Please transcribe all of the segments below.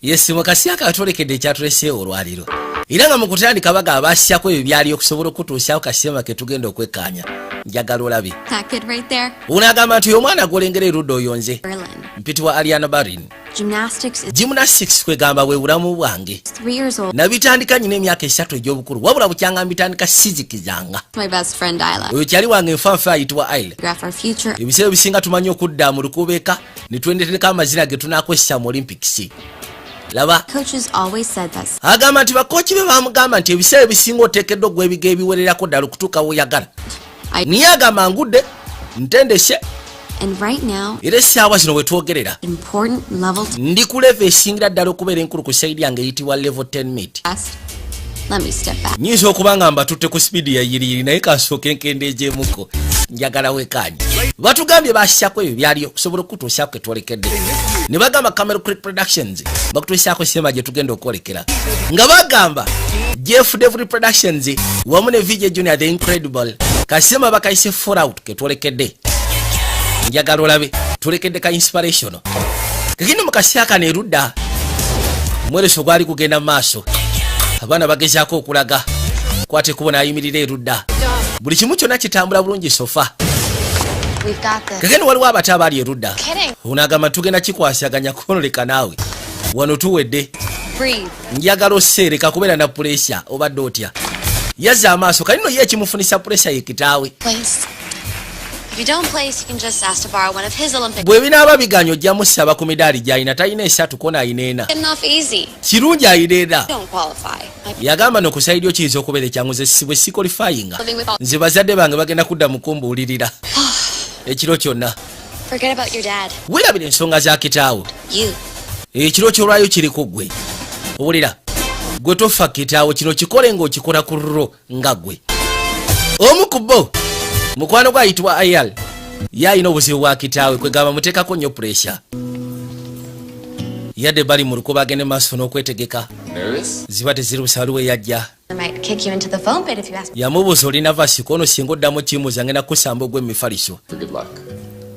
Yes, mu kaseera katwolekedde ekyatuleseewo olwaliro, era nga mu kutandika bagaba basyako ebyo byali okusobola okutuusyawo kasema ke tugenda okwekkaanya. Njagala olabe. That kid right there, Ono agamba nti omwana gwolengera erudda oyo nze. Berlin. Mpitibwa Aliana Barin. Gymnastics is Gymnastics kwegamba bwe bulamu bwange. 3 years old. Nabitandika nyina emyaka 3 egy'obukulu, wabula bukyanga mbitandika sizikizanga. My best friend Isla. Oyo kyali wange nfanfe ayitibwa Aile. Graph our future. Ebiseera ebisinga tumanyi okudda mu lukubeeka ne twendetereka amazina ge tunakwesa mu Olympics. Laba. Coaches always said that Agamba nti bakochi be bamugamba nti ebiseera ebisinga oteekeddwa ogwebiga ebiwererako ddala okutuuka weoyagala. I Niye agamba ngudde ntendese. And right now, Era essaawa zino wetwogerera, important level ndi ku level esingira ddala okubeera enkulu ku side yange eyitibwa level 10 meet. Test. Let me step back. Nyinza okuba nga mbatutte ku speed ya yiriyiri, naye kansooke nkendeejemuko. Njagala wekaanyi. Batugambye basyako ebyo byaliyo okusobola okutuusyako ketwolekedde, ne bagamba Camel Creek Productions bakutuusyako sema gye tugenda okwolekera, nga bagamba Jeff Devry Productions wamu ne VJ Junior the Incredible. Kasema bakayise Fallout ketwolekedde. Njagala olabe, tulekedde ka inspiration kekino. Mu kaseera kano erudda omwereso gwali gugenda mu maaso, abaana bagezaako okulaga kwata ekkubo n'ayimirira erudda. Buli kimu kyonna kitambula bulungi so far. We've got this. Kakeni waliwo abato abaali erudda. Kidding. Ono agamba tugenda kikwasaganya konoleka naawe wano tuwedde. Breathe. Njagala oseereka kubeera na pressure. Obadde otya? Yazza amaaso kalino ye ekimufunisa pressure ye kitaawe. Place. If you don't place, you can just ask to borrow one of his Olympic. Bwe binaaba biganya ojja musaba ku midaali gy'alina. Talina esatu, kona ayina ena. Getting off easy. Kirungi ayina ena. Don't qualify. My Yagamba no ku side okiyinza okubeera ekyangu, nze si bwe siqualifyinga, Living with all- nze bazadde bange bagenda kudda mu kumbuulirira ekiro kyonna. Forget about your dad. Weerabira ensonga za kitaawo. You. Ekiro kyolwayo kiri ku ggwe. Owulira gwe, tofa kitaawo, kino kikole ng'okikola ku lulwo nga ggwe. Omu ku bo mukwano gwe ayitibwa Ayal, ye alina obuzibu bwa kitaawe, kwegamba muteekako nnyo pressure. Yadde bali mu lukuba agende maaso n'okwetegeka. Nervous? Ziba teziri waliwo eyajja. I might kick you into the foam pit if you ask. Yamubuuza olina vasi kono, singa oddamu kimuuza ngenda kusamba ogw'emifaliso. For good luck.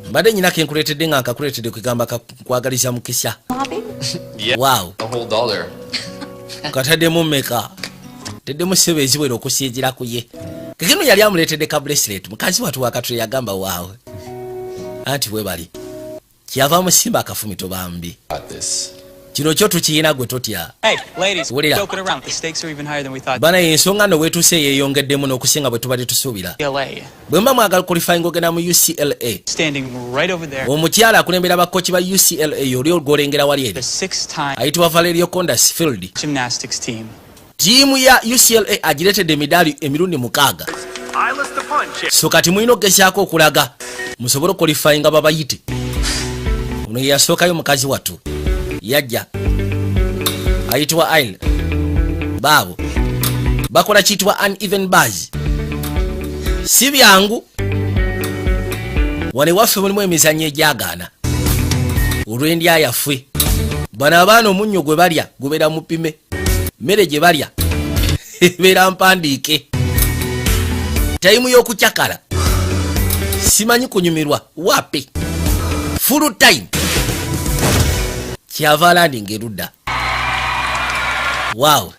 Mbadde nyina kenkuleetedde nga nkakuleetedde kwegamba nkwagaliza mukisa. Lobby? Yeah. Waaw. A whole dollar. Kataddemu mmeka? Teddemu ssebe eziwera okusinzira ku ye. Kekino yali amuleetedde ka bracelet. Mukazi watu wakatule yagamba waawe, anti bwe bali kyava amusimba akafumito bambi. Got this. Kino kyo tukiyina, gwe totya. Hey, ladies, Wulira. joking around. The stakes are even higher than we thought. Bana, ensonga nno weetuuse yeeyongeddemu n'okusinga bwe tubadde tusuubira. LA, Bwe mba mwagala qualifying ogenda mu UCLA. Standing right over there. Omukyala akulembera bakochi ba UCLA oli ogolengera wali eri. The six time Ayitibwa Valerio Condas Field. Gymnastics team. Ttiimu ya UCLA agireetedde emidaali emirundi 6. Isla Stepanchik. So kati mulina okugezaako okulaga musobole okuqualifyinga babayite. Ono ye yasookayo. Mukazi wattu yajja ayitibwa Ail. Baabo bakola kiyitibwa uneven bars. Si byangu. Wano ewaffe mulimu emizannyo egyagaana olw'endya yaffe. Bano abaana omunnyo gwe balya gubeera mupime, mmere gye balya ebeera mpandiike. Time y'okucakala simanyi kunyumirwa wape full time. Kyava alandinga erudda. Waaw,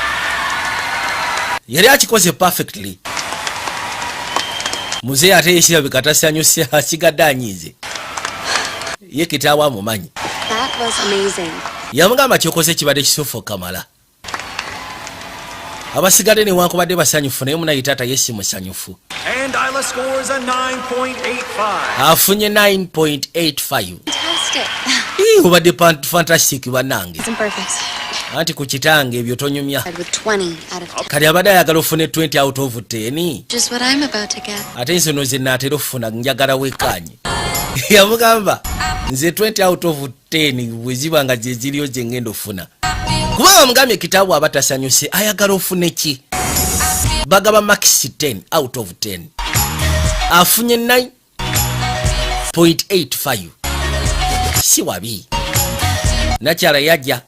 yali akikoze perfectly. Muzeeyi ate yekirabika tasanyuse, asigadde anyiize. Ye kitaawe amumanyi. That was amazing. Yamugamba kyokoze kibadde kisufu okamala. Abasigadde newankubadde basanyufu, naye munaye taata ye si musanyufu. And Isla scores a 9.85. Afunye 9.85. Fantastic. Ii, obadde fantastic bannange. Isn't perfect. Anti ku kitange ebyo tonyumya. With 20 out of 10. Kati abadde ayagala ofune 20 out of 10. Just what I'm about to get. Ate nze no ze naatera okufuna. Njagala wekkaanye, yamugamba nze 20 out of 10 bwe ziba nga gye ziriyo gye ngenda ofuna, kubanga mugambye kitaabu aba tasanyuse ayagala ofune ki. Bagaba max 10 out of 10, afunye 9.85, si wabi. Nakyala yajja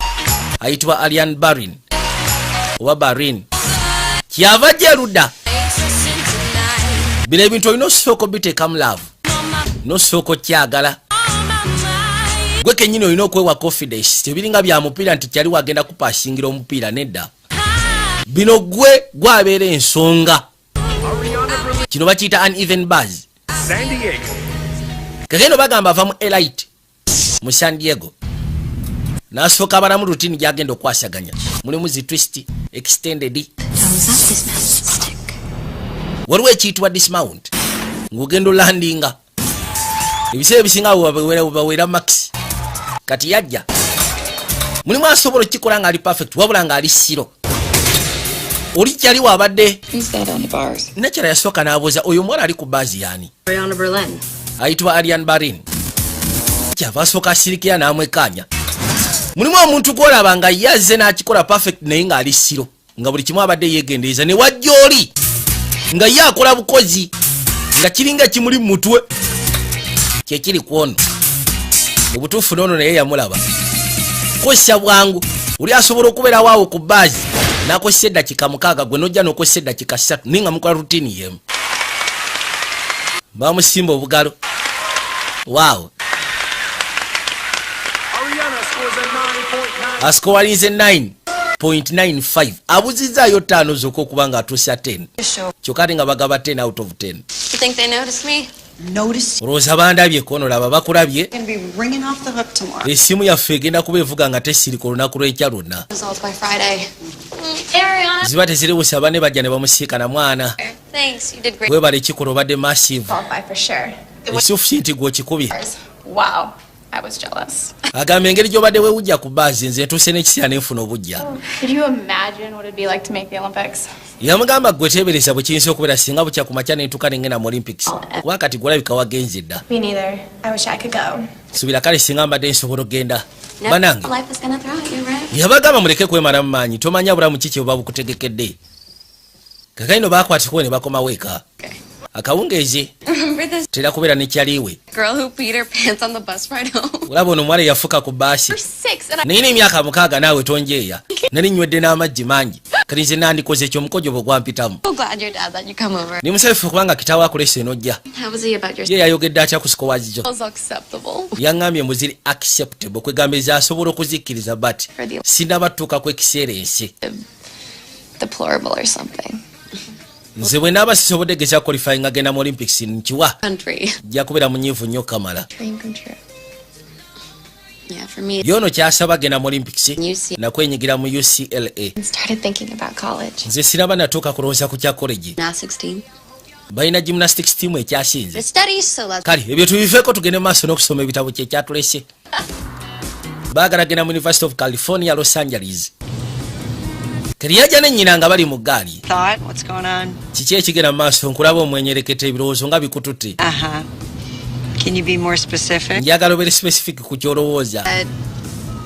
ayitibwa Alian Barin oba Barin, kyava ajja erudda. Bino ebintu olina osooka obiteekamu love, nosooka okyagala. Gwe kennyini olina okwewa confidence. Tebiringa bya mupiira nti kyali wagenda kupasingira omupiira, nedda. Bino gwe gwabeera ensonga. Ariana Berlin, Kino bakiyita uneven bars. San Diego. Kakeno bagamba ava mu Elite mu San Diego. N'asooka abalamu routine gyagenda okwasaganya, mulimu zi twist, extended. Thumbs up, dismount, stick. Waliwo ekiyitibwa dismount, ng'ogenda olandinga. Ebiseera ebisinga bawera max. Kati yajja mulimu asobola okukikola ng'ali perfect, wabula ng'ali slow. Oli kyali waabadde. Who's that on the bars? Nakyala yasooka n'abuuza, oyo omuwala ali ku bars yaani? Ariana Berlin. Ayitibwa Arian Barin. Kyava asooka asirikira n'amwekkaanya. Mulimu omuntu gwolaba nga yazze n'akikola perfect, naye ng'ali slow, nga buli kimu abadde yeegendereza, ne wajja oli nga ye akola bukozi nga kiringa kimuli mu mutwe. Kyekiri ku ono mu butuufu. Noono naye yamulaba kozesa bwangu. Oli asobola okubeerawo awo ku bars n'akozesa eddakiika 6, gwe nojja n'okozesa eddakiika 3, naye nga mukola routine yemu. Bamusimba obugalo. Waawo. Ariana scores a 9.9. Asikowalinze 9.95, abuzizaayo 5 zokka okuba nga atuusa 10, kyokka ate nga bagaba 10 out of 10. You think they noticed me? Notice Olowooza bandabye? Konolaba bakulabye. you're gonna be ringing off the hook tomorrow. Essimu yaffe egenda kuba evuga nga tesirika olunaku lw'enkya lwonna. Results by Friday. Ariana. Ziba teziribusa, banne bajja ne bamusiikana mwana. Thanks, you did great. Webala ekikola, obadde massive. Qualify for sure. Ekituufu ki nti gweokikubye. Wow, I was jealous. Agamba engeri gy'obadde weewujja ku bars, nze ntuuse n'ekiseera nenfuna obujja. Could you imagine what it'd be like to make the Olympics? Yamugamba, gwe teebereza bwe kiyinza okubeera singa bukya ku makya nentuuka nengenda mu Olympics, kuba kati gwolabika wagenze dda. Me neither. I wish I could go. Subira kale singa mbadde nsobola okgenda. Never Banange. life is gonna throw at you, right? Yabagamba muleke kwemala mu maanyi, tomanya bulamu ki kyebuba bukutegekedde. Kakaino bakwatikuwe ne bakomawo eka akawungeezi. Remember this Tera kubeera nekyaliwe. girl who peed her pants on the bus ride home? Olaba ono omuwala eyafuka ku baasi. We're 6 and I Naye n'emyaka 6 naawe tonjeeya, nali nywedde n'amaggi mangi, kati nze nandikoze ekyo omukojo bwe gwampitamu. So glad your dad let you come over. Ndi musanyufu kubanga kitaawo akulesa enojja. How was he about your Ye yayogedde atya ku scores zo? was acceptable. Yaŋŋambye mbu ziri acceptable, kwegamba asobola okuzikkiriza, but sinabatuuka ku excellence. Deplorable or something. Nze bwe naaba sisobodde geza qualifying agenda mu Olympics, nkiwa Country? nja kubeera munyiivu nnyo kamala. Dream come true. Yeah, for me, Yono kyasaba genda mu Olympics UC nakwenyigira mu UCLA. And started thinking about college. Nze siraba natuuka kulowooza ku kya college. Gymnastics team. Balina gymnastics team ekyasinze. The studies, so let's Kale ebyo tubiveeko, tugende mu maaso n'okusoma ebitabo. Kyekyatulese baagala genda mu University of California, Los Angeles. Kati yajja nennyina nga bali mu ggaali. Thought, what's going on? Kiki ekigenda mu maaso? Nkulaba omwenyereketa, ebirowoozo nga bikututte. Can you be more specific? Njagala obeere specific ku kyolowooza.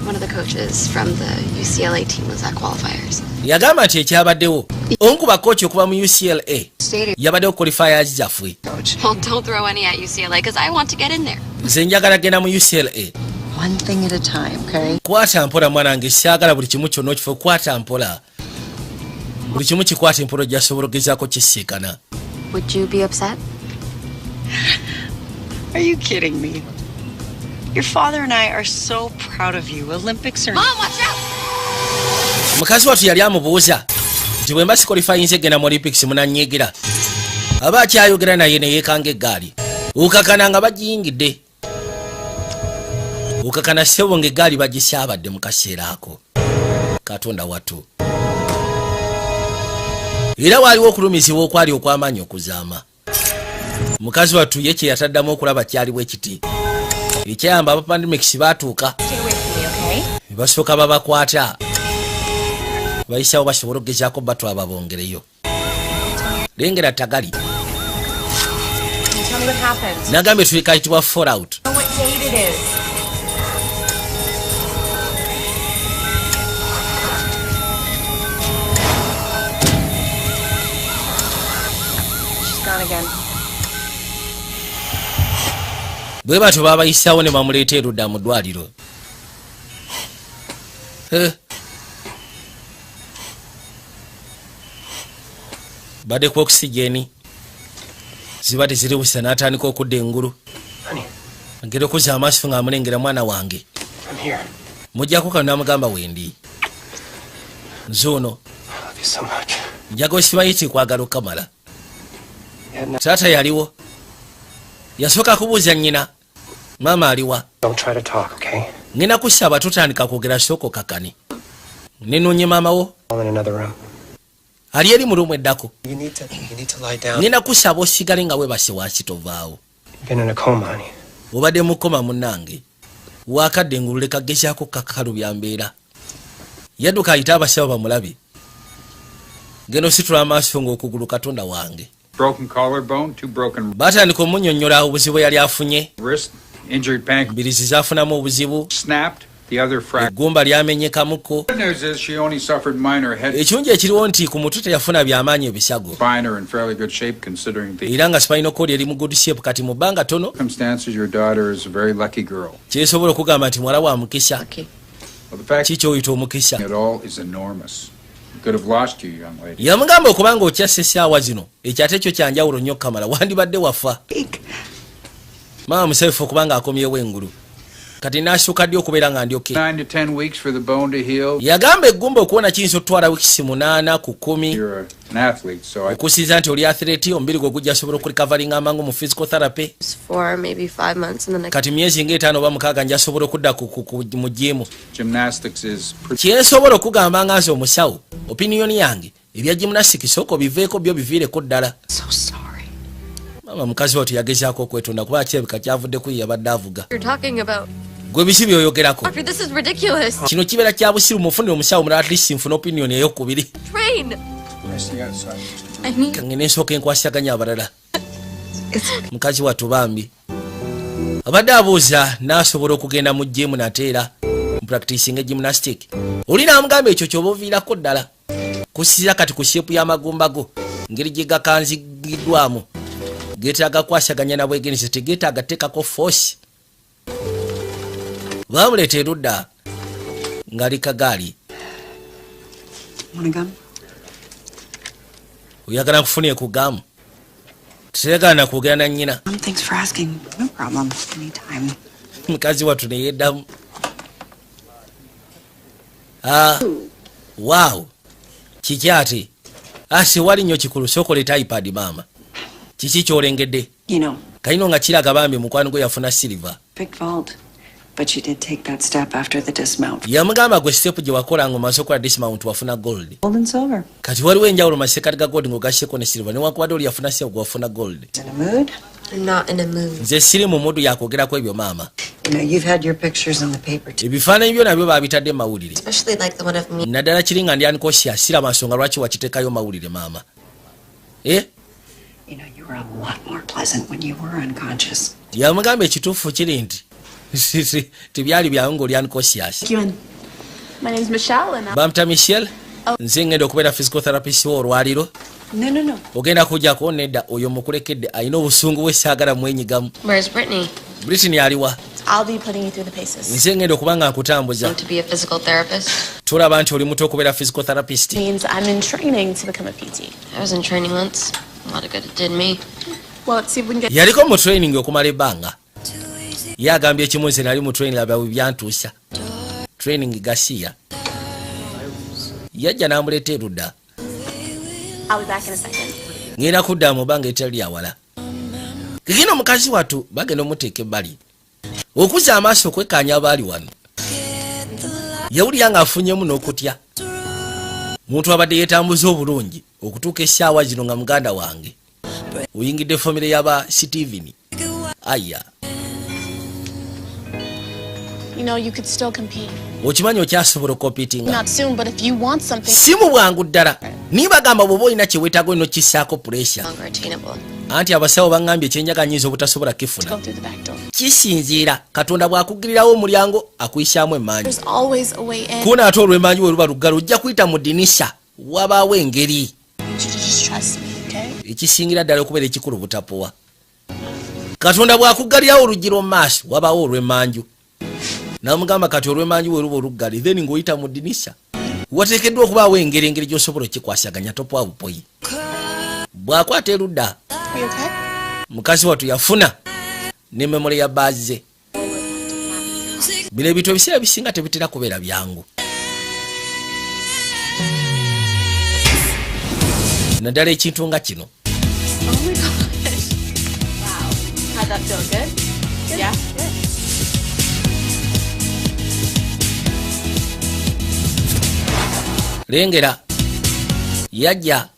One of the coaches from the UCLA team was at qualifiers. Yagamba nti ekyabaddewo, omu ku bakochi okuva mu UCLA Stadium yabaddewo qualifiers zaffe. coach. Well, don't throw any at UCLA because I want to get in there. Nze njagala genda mu UCLA. One thing at a time, okay? Kwata mpola mwanange, syagala buli kimu kyonna okifo. Kwata mpola, buli kimu kikwata empola, ojjasobola ogezaako kisiikana. Would you be upset? Are you kidding me? Your father and I are so proud of you. Olympics are Mom, watch out! Mukazi wattu yali amubuuza nti bwe mba siqualifyinze genda mu Olympics munanyiigira? Aba akyayogera naye neyeekanga eggaali, okakana nga bagiyingidde, okakana ssebo nga eggaali bagisyabadde mu kaseera ako. Katonda wattu, era waaliwo okulumizibwa okwali okw'amaanyi okuzaama. Mukazi wattu ye kye yataddamu okulaba kyali bwe kiti, ekyayamba aba paramedics baatuuka. Stay away from me, okay? Basooka babakwata bayisawo basobole okugezaako batwala babongereyo. Lengera tagali. Tell me what happened. Nagambye tuli kayitibwa fallout. Know what date it is. She's gone again. Bwe batyo babayisawo ne bamuleeta erudda mu ddwaliro. Eh. Badde ku oxygen, ziba teziri busa, n'atandika okudda engulu. Honey, Ngenda okuzza amaaso nga amulengera, mwana wange. I'm here. Mujjako kano, namugamba, wendi nzuuno. I love you so much. Njaga osimanyi kikwagala okamala. Yeah, no, Taata yaliwo, yasooka kubuuza nnyina, maama aliwa? Don't try to talk, okay? Ngenda kusaba tutandika kwogera, sooka okakane. Nenoonye maama wo. All in another room. Ali eri mu room eddako. You need to lie down. Ngenda kusaba osigale nga weebase wansi, tovaawo. You've been in a coma, honey. Obadde mu coma munnange, wakadde engulu leka gezaako kakalu byambeera. Yadduka ayite abasawo bamulabe. Genda ositula amaaso ng'okugulu, katonda wange. Broken collarbone, two broken Baatandika omunnyonnyola obuzibu bwe yali afunye. wrist, injured pancreas, Mbirizi zaafunamu obuzibu. snapped, the other fractured. Eggumba lyamenyekamuko. Good news is she only suffered minor head Ekirungi ekiriwo nti ku mutwe teyafuna byamaanyi ebisago. spine are in fairly good shape considering the Era nga spinal cord eri mu good shape kati mu bbanga tono. circumstances. Your daughter is a very lucky girl. Kyesobola okugamba nti muwala wa mukisa. Lucky. Well, the fact Ki kyoyita omukisa? at all is enormous. We could have lost you, young lady. Yamugamba okubanga okyassa essaawa zino, ekyo ate ekyo kyanjawulo nnyo kamala wandibadde wafa. Maama musanyufu okubanga akomyewo engulu kati n'assuuka ddi okubeera nga ndyoke. 9 to 10 weeks for the bone to heal. Yagamba eggumba okuwona kiyinza okutwala wiikisi 8 ku 10. You're an athlete, so I Okusinza nti oli athlete, omubiri gwe gujja sobola okurecoveringa amangu mu physical therapy. 4, maybe 5 months, and then I Kati myezi ngaetaano oba mukaaga njasobola okudda mu gym. Gymnastics is pretty Kyensobola okugamba nga nze omusawo, opinion yange, ebya gymnastics sooka obiveeko, byo biviireko ddala. So sorry. Maama mukazi watu yagezaako okwetonda kuba kirabika kyavudde ye yabadde avuga. You're talking about. Gwe biki byoyogerako? Doctor, this is ridiculous. Kino kibeera kya busiru, mufunire omusawo mulala, at least nfune opinion eyokubiri. Train. resting outside. I need. Kange nensooka enkwasaganya abalala. Mukazi wattu bambi abadde abuuza n'asobola okugenda mu gym nate era mupracticing gymnastic. Oli n'amugamba ekyo kyoba oviirako ddala kusiza kati ku shape y'amagumba go, ngeri gye gakanzigiddwamu geetaaga kwasaganya na bwegendereza, tegeetaaga teekako force. Bamuleeta erudda ng'ali kagaali. Want a gum? Oyagala nkufunire ku gum? Teyagala nakwogera na nnyina. Thanks for asking. No problem. Anytime. Mukazi wattu neyeddamu. Ah, waaw, kiki ate? Asi wali nnyo kikulu, sooka oleeta iPad. Maama, kiki kyolengedde? You know, Kalino nga kiraga bambi mukwano gwe yafuna silver. big vault. But you did take that step after the dismount. Yamugamba gwe step gye wakola nga omaze okukola dismount wafuna gold. Gold and silver. Kati waliwo enjawulo masekati ga gold ng'ogasseko ne silver, newankubadde oli yafuna silver, gwe wafuna gold. In a mood? I'm not in a mood. Nze siri mu mood yakwogerako ebyo, maama. You know, you've had your pictures in the paper too. Ebifaananyi byo nabyo babitadde mu mawulire. Especially like the one of me. Naddala kiri nga ndi unconscious, siraba nsonga lwaki wakiteekayo mawulire, maama, eh? You know, you were a lot more pleasant when you were unconscious. Yamugamba ekituufu kiri nti tebyali byangu ng'oli unconscious. You in. My name's Michelle, and I'm Bamuta Michelle, nze ngenda okubeera physical therapist wo olwaliro. No. Ogenda kujjako? Nedda, oyo mukulekedde, alina obusungu bwe saagala mwenyigamu. Where's Brittany? Britain aliwa? I'll be putting you through the paces. Nze ngenda okuba nga nkutambuza. To be a physical therapist. Tolaba nti oli muto okubeera physical therapist? Means I'm in training to become a PT. I was in training once. A lot of good it did me. Well, let's see if we can get Yaliko mu training okumala ebbanga. Ye agambye ekimu, nze nali mu training, laba bwe byantuusa training gasiya. Yajja n'amuleeta erudda. I'll be back in a second. Ngenda kudda mu bbanga etali lyawala. Kikino mukazi wattu bagenda omuteeka ebbali okuzza amaaso okwekkaanya abaali wano. Yawulira ng'afunyemu n'okutya, muntu abadde yeetambuza obulungi okutuuka essaawa zino nga muganda wange oyingidde famire y'aba Steven aya. You know, you could still compete. Okimanyi okyasobola okucompetinga. Not soon, but if you want something, Si mu bwangu ddala, niye bagamba bw'oba olina kyeweetaaga olina okissaako pressure. Longer attainable. Anti abasawo baŋŋambye ekyenjaga nyinza obutasobola kifuna. Go through the back door. Kisinziira Katonda bw'akugirirawo omulyango akuyisaamu emmanju. There's always a way in. Kuona ate olw'emanju bwe luba luggalo ojja kuyita mu ddinisa, wabaawo engeri. I need you to just trust me, okay? Ekisingira ddala okubeera ekikulu butapowa. Katonda bw'akuggalirawo oluggi lw'omu maaso wabaawo olw'emmanju. Namugamba kati olw'emmanju bwe luba oluggale, then ng'oyita mu ddinisa, wateekeddwa okubaawo engeri, engeri gy'osobola okikwasaganya. Topwa bupoyi bw'akwata erudda. Are you okay? Mukazi wattu yafuna ne memory ya baze. Bino ebintu ebiseera bisinga tebitera kubeera byangu, naddala ekintu nga kino. Oh my gosh. Wow. How'd that feel? Good? Yeah? Good. Lengera yajja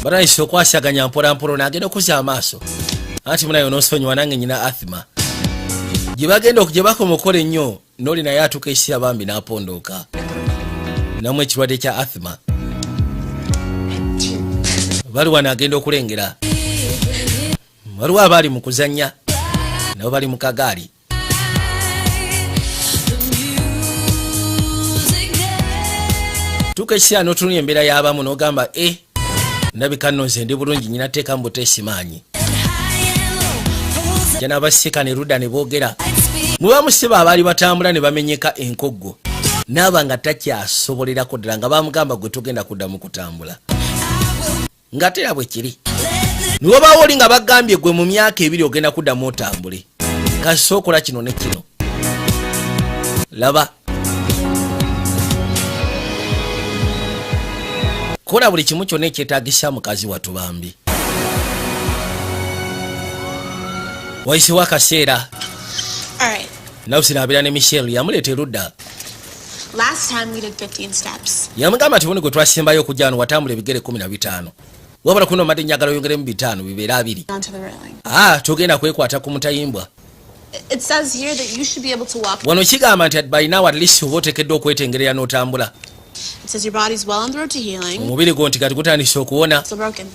batandise okwasaganya mpolampola, nagenda okuzza amaaso anti munayo nosonyiwa nange nyina asthma. Gye bagenda gye bakoma okukola ennyo n'oli naye atuuka ekiseera bambi n'apondooka namu ekirwadde kya asthma. Bali wano agenda okulengera waliwo abaali mu kuzannya nabo bali mu kagaali. Tuuka ekiseera n'otunula embeera y'abamu n'ogamba, e ndabika nno nze ndi bulungi, nyina teeka mu buteesi maanyi jja n'abasika ne ludda ne boogera muba musiba abaali batambula ne bamenyeka enkoggo naaba nga takyasobolerako ddala nga bamugamba gwe togenda kudda mu kutambula, nga tera bwe kiri niwabaawo oli nga bagambye gwe mu myaka 2 ogenda kuddamu otambule kasookola okola kino ne kino. Laba kola buli kimu kyonna ekyetaagisa mukazi wattu bambi. Wayisewo akaseera. All right. Nawusi n'abeera ne Michelle yamuleeta erudda. Last time we did 15 steps. Yamugamba nti buno gwe twasembayo okujja wano watambula ebigere 15, wabula kuno mbadde njagala oyongeremu 5 bibeere 20. Onto the railing. Aa, togenda kwekwata ku mutayimbwa. It says here that you should be able to walk. Wano kigamba nti by now at least oba oteekeddwa okwetengerera n'otambula. It says your body's well on the road to healing. Omubiri gwo nti kati gutandise okuwona. Still broken.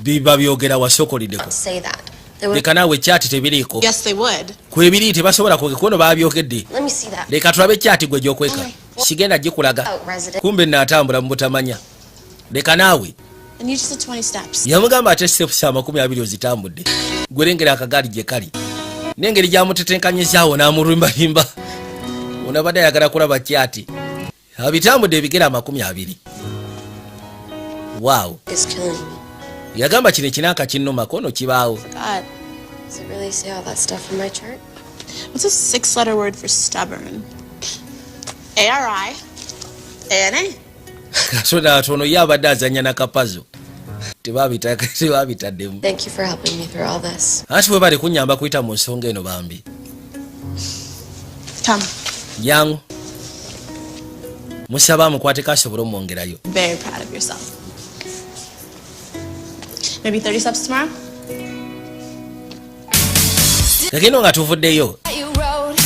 Biba byogera wasooka oliddeko. Say that. They would. Leka naawe, chart tebiriiko. Yes, they would. Kwebiri tebasobola kwogera kuno babyogedde. Let me see that. Leka tulabe chart gwe gy'okweka, sigenda gikulaga. Oh, resident. Kumbe naatambula mu butamanya, leka naawe. And you just did 20 steps. Yamugamba ate steps 20 ozitambudde, gwerengera akagaali gye kali n'engeri gyamutetenkanyizaawo n'amulumbalimba. Onabadde ayagala kulaba chart abitambudde ebigere 20, waawo. Is killing me. Yagamba kino ekinanka kinnuma kono kibaawo. God. Does it really say all that stuff in my chart? What's a six letter word for stubborn? A R I A N A. Katonda atono ye abadde azanya nakapazo tebabitaddemu. Thank you for helping me through all this. Anti bwe bali kunyamba kuyita mu nsonga eno bambi. Come. Jangu musaba amukwateko asobole omwongerayo. Very proud of yourself. Maybe 30 steps tomorrow? Kakino nga tuvuddeyo. You wrote.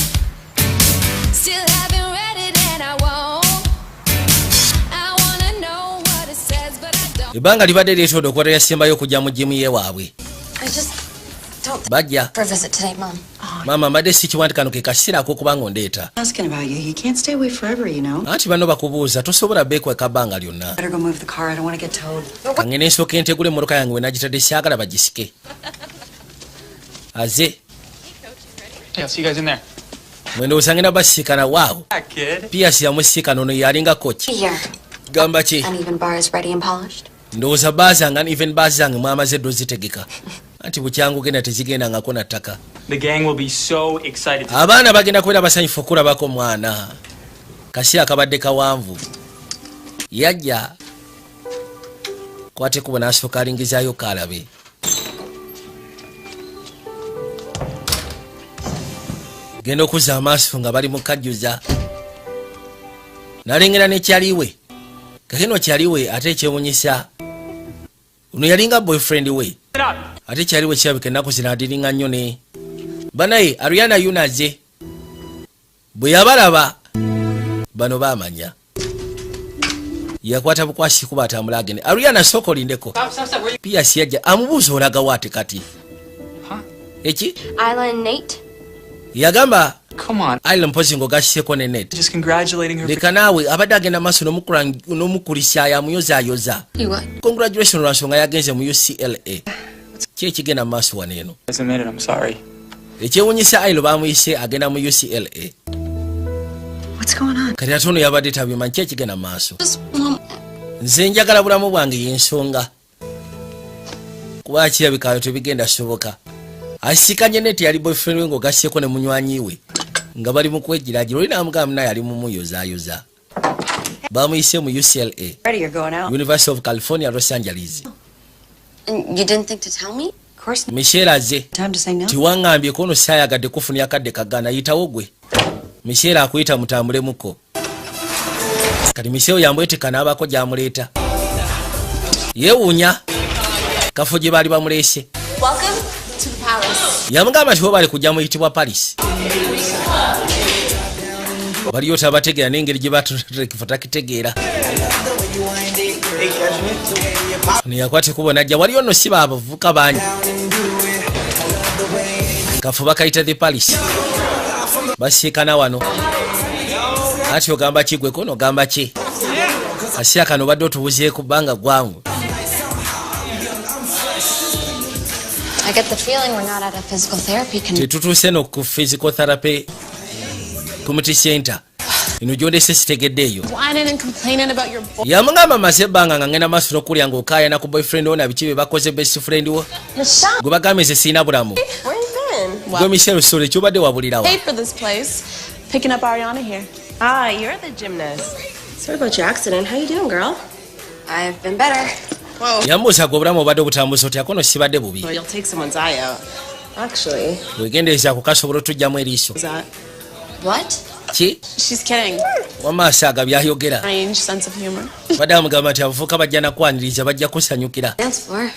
Still haven't read it and I won't. I wanna know what it says, but I don't. Ebbanga libadde lyetodde okukwata yasembayo okujja mu gym yewaabwe. I just don't Bajja. for a visit today, Mom. Maama mbadde sikiwa nti kano ke kaseera ak'okuba nga ondeeta. Asking about you. You can't stay away forever, you know. Anti banno bakubuuza, tosobola beekweka bbanga lyonna. Better go move the car. I don't want to get towed. Kangende nsooka entegula emmotoka yange we nagitadde, syagala bagisike aze. Hey, I'll see you guys in there. Mwendowooza ngenda basiikana waawo. Back, kid. Piasi yamusiikana ono yalinga coach. Here. Gamba ki? Uneven bar is ready and polished. Ndowooza baazanga even baazange mwamaze eddo zitegeka anti bukyangu genda tezigendangako na ttaka. The gang will be so excited. Abaana bagenda kubeera basanyufu okulabako mwana kasi akabadde kawanvu. Yajja kwate kubo n'asooka alingizaayo kaalabe. Genda okuzza amaaso nga bali mu kajjuza nalengera nekyaliwe kakino kyaliwe ate ekyewunyisa ono yalinga boyfriend we ate kyaliwe kirabika ennaku zino adiringa nnyo ne banaye Ariana yunaze bwe yabalaba bano baamanya yakwata bukwasi kuba atambula agende. Ariana sooka olindeko. Stop, stop, stop. Where you? Piasi yajja amubuuza olagawo ate kati eki? Isla and Nate? Yagamba Come on. Isla mpozi ng'ogasseko ne Nate. Just congratulating her. For Leka naawe, abadde agenda maaso n'omukulisaayo amuyozaayoza. You what? Congratulation lwa nsonga yagenze mu UCLA. Ki ekigenda mu maaso wano eno? a minute. I'm sorry. Ekyewunyisa Ailo bamuyise agenda mu UCLA. What's going on? Kati ate ono yabadde tabimanyi ki ekigenda mu maaso. Just want Nze njagala bulamu bwange yensonga kuba kirabikayo tebigenda soboka. Asikanye neti yali boyfriend we ng'ogasseko ne munywanyi we nga bali mu kwegiragira. Oli n'amugamba naye ali mumuyozaayoza. Bamuyise mu UCLA. Ready, you're going out. University of California, Los Angeles. And you didn't think to tell me? Of course. Michelle aze. Time to say no. Tiwaŋŋambye kono saayagadde kufunira akadde kagaana. Yitawo gwe Michelle akuyita mutambulemuko. Kati Michelle yambweteka n'abaako gy'amuleeta. Yeewuunya kafo gye baali bamuleese. Welcome to the palace. Yamugamba nti bo bali kujja muyitibwa Paris. Baliyo tabategeera n'engeri gye batulekifo takitegeera. Ono yakwata ekkubo najja. Waliyo nno si baabavubuka bangi. Kafo bakayita the Paris. Basiikana wano ati ogamba ki gwe kono ogamba ki kaseera kano obadde otubuzeeku bbanga gwangu. I get the feeling we're not at a physical therapy con- Tetutuuse no ku physical therapy community center eno gyondese sitegedde eyo. Whining and complaining about your boy. Yamugamba maze ebbanga nga ngenda maaso n'okulya ng'okaayana ku boyfriend wo na biki bye bakoze best friend wo. Michelle! Gwe bagambye nze sirina bulamu. Where you been? Gwe Michelle Sole kyobadde wabulirawa? Paid for this place. Picking up Ariana here. Ah, you're the gymnast. Sorry about your accident. How you doing, girl? I've been better. Whoa. Yambuuza gwe obulamu obadde obutambuza otya kono sibadde bubi. Well, you'll take someone's eye out. Actually, Wegendereza ku kasobola otujjamu eriiso. is that What? Ki? She's kidding. Wamaaso aga byayogera. Strange sense of humor. Badde amugamba nti abavubuka bajja nakwaniriza bajja kusanyukira. Dance floor.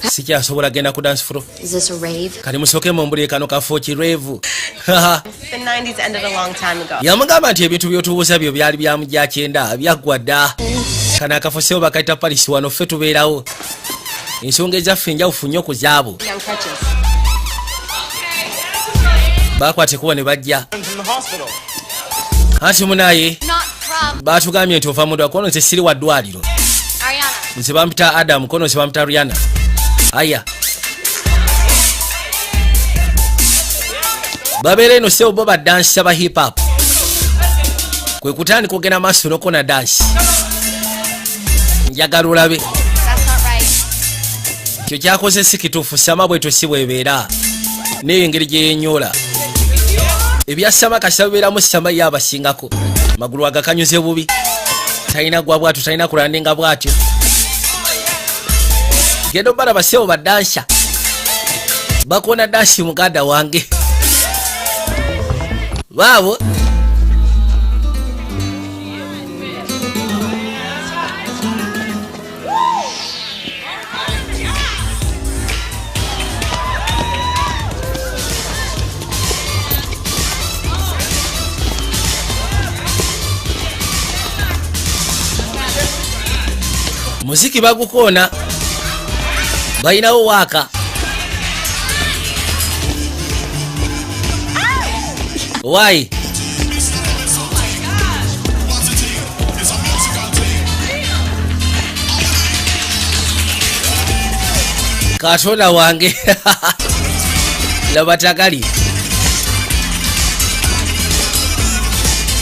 Sikyasobola genda ku dance floor. Is this a rave? Kati musooke mumbulire kano kafo ki rave? The 90s ended a long time ago. Yamugamba nti ebintu by'otubuuza byo byali bya mu gya 90 byaggwa dda. Kano akafo sebo bakayita Paris wano ffe tubeerawo. Ensonga ezaffe enjawufu nnyo ku zaabo. Young crutches. Bakwata ekkubo ne bajja. From the hospital. Anti munaye Not from baatugambye nti ova mu ddwaliro kono nze siri wa ddwaliro. Ariana. Nze bampita Adam kono nze bampita Rihanna. Aya babeera eno sebo bo badansa ba hip hop kwe kutandika ogenda maaso n'okona dansi njagala olabe. That's not right. Kyo kyakoze si kituufu sama bwetyo si bwebeera neyo engeri gye yenyoola ebya sama kasita bibeeramu sama ye abasingako magulu agakanyuze bubi talina gwa bwatyo talina kulandinga bwatyo genda obalaba sebo badansa bakona dansi muganda wange baabo. Muziki bagukoona balinawo waaka waayi. Katonda wange laba tagali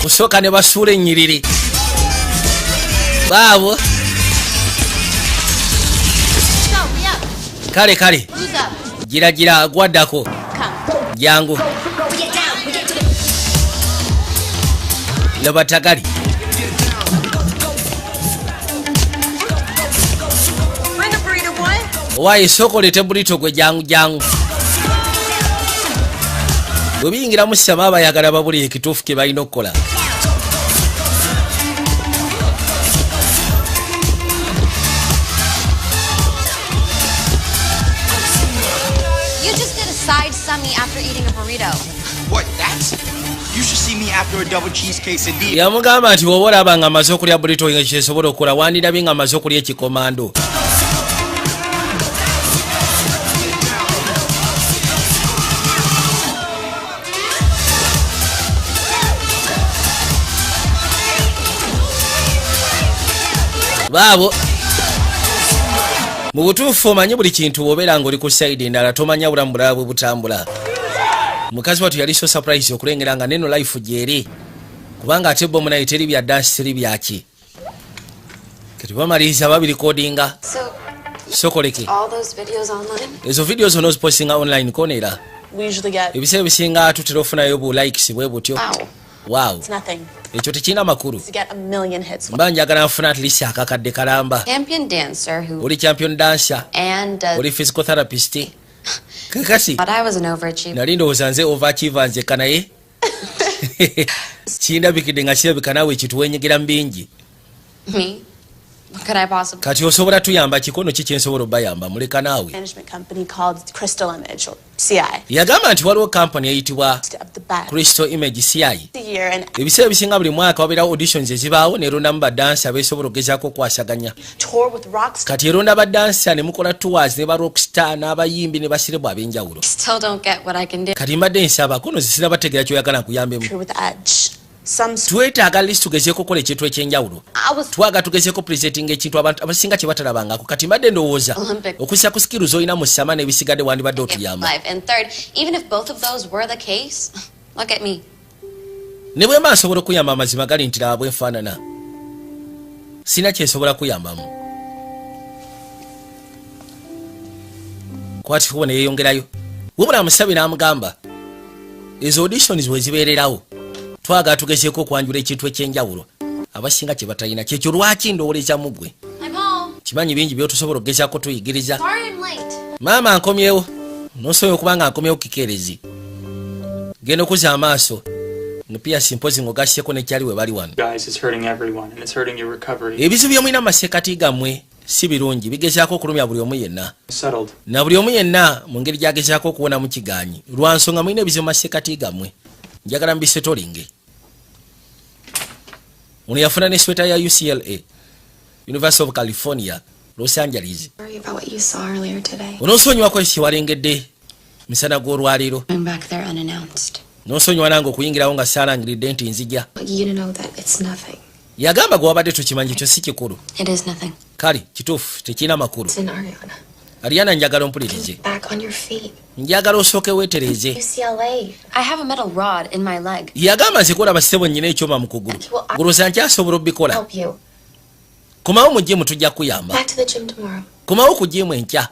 kusooka ne basuula ennyiriri baabo. Go, we up. Kale kale. Who's up? Gira gira gwaddako. Come. Jangu. We get down. We get to the Laba tagali. Bring a burrito, boy. Owaaye sooka oleete burrito gwe jangu jangu. Bwe biyingiramu sama abayagala babulire ekituufu kye balina okukola. You just did a side summy after eating a burrito. What? That's. You should see me after a double cheese quesadilla. Yamugamba nti bw'oba olaba nga amaze okulya burrito nga kyesobola okukola wandirabye nga amaze okulya ekikomando. Baabo mu butuufu omanyi buli kintu bw'obeera ng'oli ku sayidi endala tomanya bulamu bulala bwe butambula. Mukazi wattu yali so surprise okulengera nga neno life gyeri kubanga ate bo munaye teri bya dansi teri byaki. Kati bamaliriza babirikodinga. So, Sokoleke. All those videos online. Ezo video zonna ozipostinga online konera. We usually get Ebiseera ebisinga tutera ofunayo bu likes bwe butyo. Wow. Wow. it's nothing Ekyo tekirina makulu. to get a million hits. Mba njagala nfuna at least akakadde kalamba. Champion dancer who Oli champion dancer, and does. oli physical therapist. Kakasi But I was an overachiever. nali ndowooza nze overachiever nzekka, naye kindabikidde nga kirabika naawe ekintu wenyigira mu bingi. Me? What could I possibly? Kati osobola tuyamba kikono ki kyensobola obayamba? Muleka naawe. Management company called Crystal Image or CI. Yagamba nti waliwo kampani eyitibwa Of the best. Crystal Image, CI. A year and Ebiseera ebisinga buli mwaka wabeerawo auditions ezibaawo, nerondamu badansa abeesobola okugezaako okwasaganya. Tour with rock Kati eronda badansa ne mukola tours ne ba rockstar n'abayimbi ne baserebu ab'enjawulo. Still don't get what I can do. Kati mbadde nsaba kono zisira bategeera kyoyagala nkuyambemu. Crew with Edge. Some Twetaaga least tugezeeko okukola ekintu ekyenjawulo. I was Twaga tugezeeko presenting ekintu abantu abasinga kye batalabangako. Kati mbadde ndowooza Olympic. okussa ku skills olina mu ssama n'ebisigadde wandibadde otuyamba. Live. And third, even if both of those were the case, look at me. Ne bwe mba nsobola okuyamba, amazima gali nti laba bwenfaanana, sina kyensobola kuyambamu. Kwatikubo ne yeeyongerayo, wabula amusabe n'amugamba ezo auditions bwe zibeererawo twagala tugezeeko okwanjula ekintu ekyenjawulo abasinga kye batalina. Kyekyo lwaki ndowoleza mu ggwe. I'm home. Kimanyi bingi byotusobola okugezaako tuyigiriza. Sorry I'm late. Maama, nkomyewo. Nosobola okuba nga nkomyewo kikeerezi, genda okuzza amaaso nopiyasi mpozi ng'ogasseko nekyali we bali wano. Guys, it's hurting everyone and it's hurting your recovery. Ebizibu byomulina mu masekati gammwe si birungi, bigezaako okulumya buli omu yenna. Settled. Na buli omu yenna mu ngeri gy'agezaako okuwonamu kiganyi lwa nsonga mulina ebizibu mu masekati gammwe. Njagala mbisetolinge. Ono yafuna ne sweta ya UCLA, University of California, Los Angeles. Sorry about what you saw earlier today. Onoosonyiwako kye walengedde misana gw'olwaleero. Going back there unannounced. N'osonyiwa nange okuyingirawo nga saalangiridde nti nzija. I want you to know that it's nothing. Yagamba gwe wabadde tukimanyi kyo si kikulu. It is nothing. Kale kituufu, tekirina makulu. Listen, Ariana. Ariana, njagala ompulirize. Back on your feet. Njagala osooke weetereeze. UCLA. I have a metal rod in my leg. Yagamba nze kolaba ssebo nnyina ekyuma mu kugulu, gulooza nkyasobola obikola. Help you. Komawo mu gym, tujja kuyamba. Back to the gym tomorrow. Komawo ku gym enkya.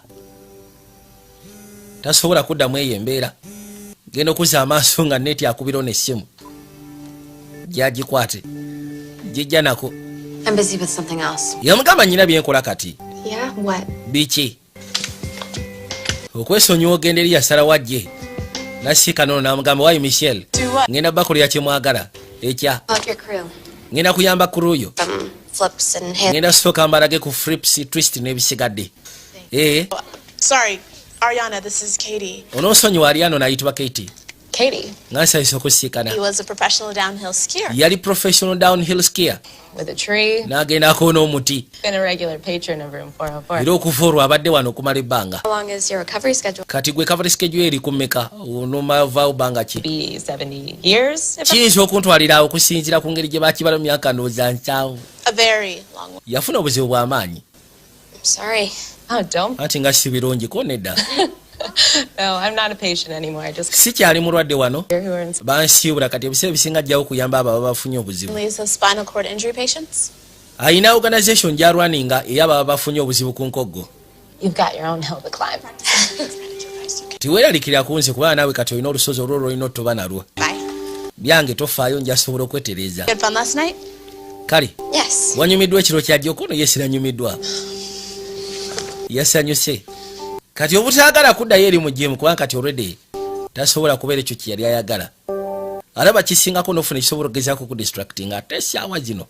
Tasobola kuddamu eyo embeera. Genda okuzza amaaso nga neti akubira nessimu gyagikwate gijja nako. I'm busy with something else. Yamugamba nyina byenkola kati. Yeah? What? Biki? Okwesonyiwa ogenda eri yasalawo ajje nasiika nono namugamba, "Wayi Michelle, ngenda bakolera kyemwagala ekya." About your crew. Ngenda kuyamba crew yo. From flips and hands. Ngenda sooka mbalage ku flips, twist n'ebisigadde ee. Sorry, Ariana, this is Katie. Onoosonyiwa Ariano, naayitibwa Katie. Katie. Nga nsanyusa okusiikana. He was a professional downhill skier. Yali professional downhill skier. With a tree. N'agendako n'omuti. Been a regular patron of room 404. Era okuva olwo abadde wano okumala ebbanga. How long is your recovery schedule? Kati gwe recovery schedule eri ku mmeka? Onomavaawo bbanga ki? Be 70 years. If Kiyinza okuntwalira okusinziira ku ngeri gye bakibala mu myaka ndowooza 70. A very long one. Yafuna obuzibu bw'amaanyi. I'm sorry. Oh, don't. Anti nga si birungi ko nedda. No, I'm not a patient anymore. I just Sikyali mulwadde wano. here who are in Bansiibula, kati ebiseera ebisinga ajjawo okuyamba abo ababa bafunye obuzibu. Families of spinal cord injury patients. Ayina organization gy'alwaninga ey'ababa bafunye obuzibu ku nkoggo. You've got your own hill to climb. Tiweeralikirira ku nze kubanga naawe kati olina olusozi olwo lwolina otoba nalwo. Byange tofaayo, njasobola okwetereeza. You had fun last night? Kale. Yes. Wanyumiddwa ekiro kyajja okono? Ye siranyumiddwa, yasanyuse. Kati obutaagala kuddayo eri mu gym kubanga kati already tasobola kubeera ekyo kye yali ayagala. Alaba kisingako nofuna ekisobola okugezaako ku distracting. Ate essaawa zino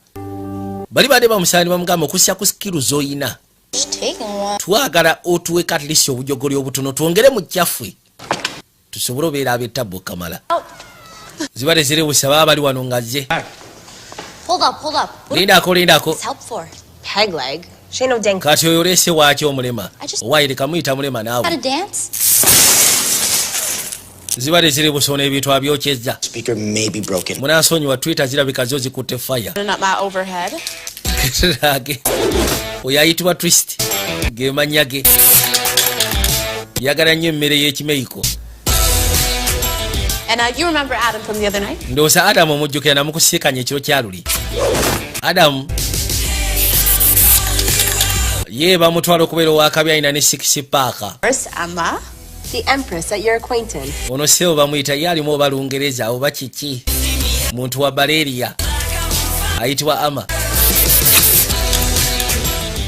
bali badde bamusaba ne bamugamba okussa ku skill z'oyina. Just taking one. Twagala otuweka at least obujogoli obutono twongere mu kyaffe tusobole obeera ab'ettabbu kamala ziba teziri busaba bali wano nga zze. Hold up, hold up. What Lindako, lindako. is help for? Peg leg. She ain't no dang. Kati oyo oleese waaki omulema? Owayire kamuyita mulema naawe. How to dance? Ziba teziri busona, ebintu abyokyezza. Speaker may be broken. Munansonyiwa, Twitter zirabika zo zikutte fire. Not my overhead. Age oyo ayitibwa Twist ge mannya ge. Yagala nnyo emmere y'ekimeyiko. And you remember Adam from the other night? Ndowooza Adamu omujjukira, namukusiikanya ekiro kya luli. Adamu Ye bamutwala okubeera owakabi, alina ne six pack. First, Emma. The Empress at your acquaintance. Ono sebo bamuyita, ye alimu oba Lungereza oba kiki, muntu wa baleeriya ayitibwa Ama.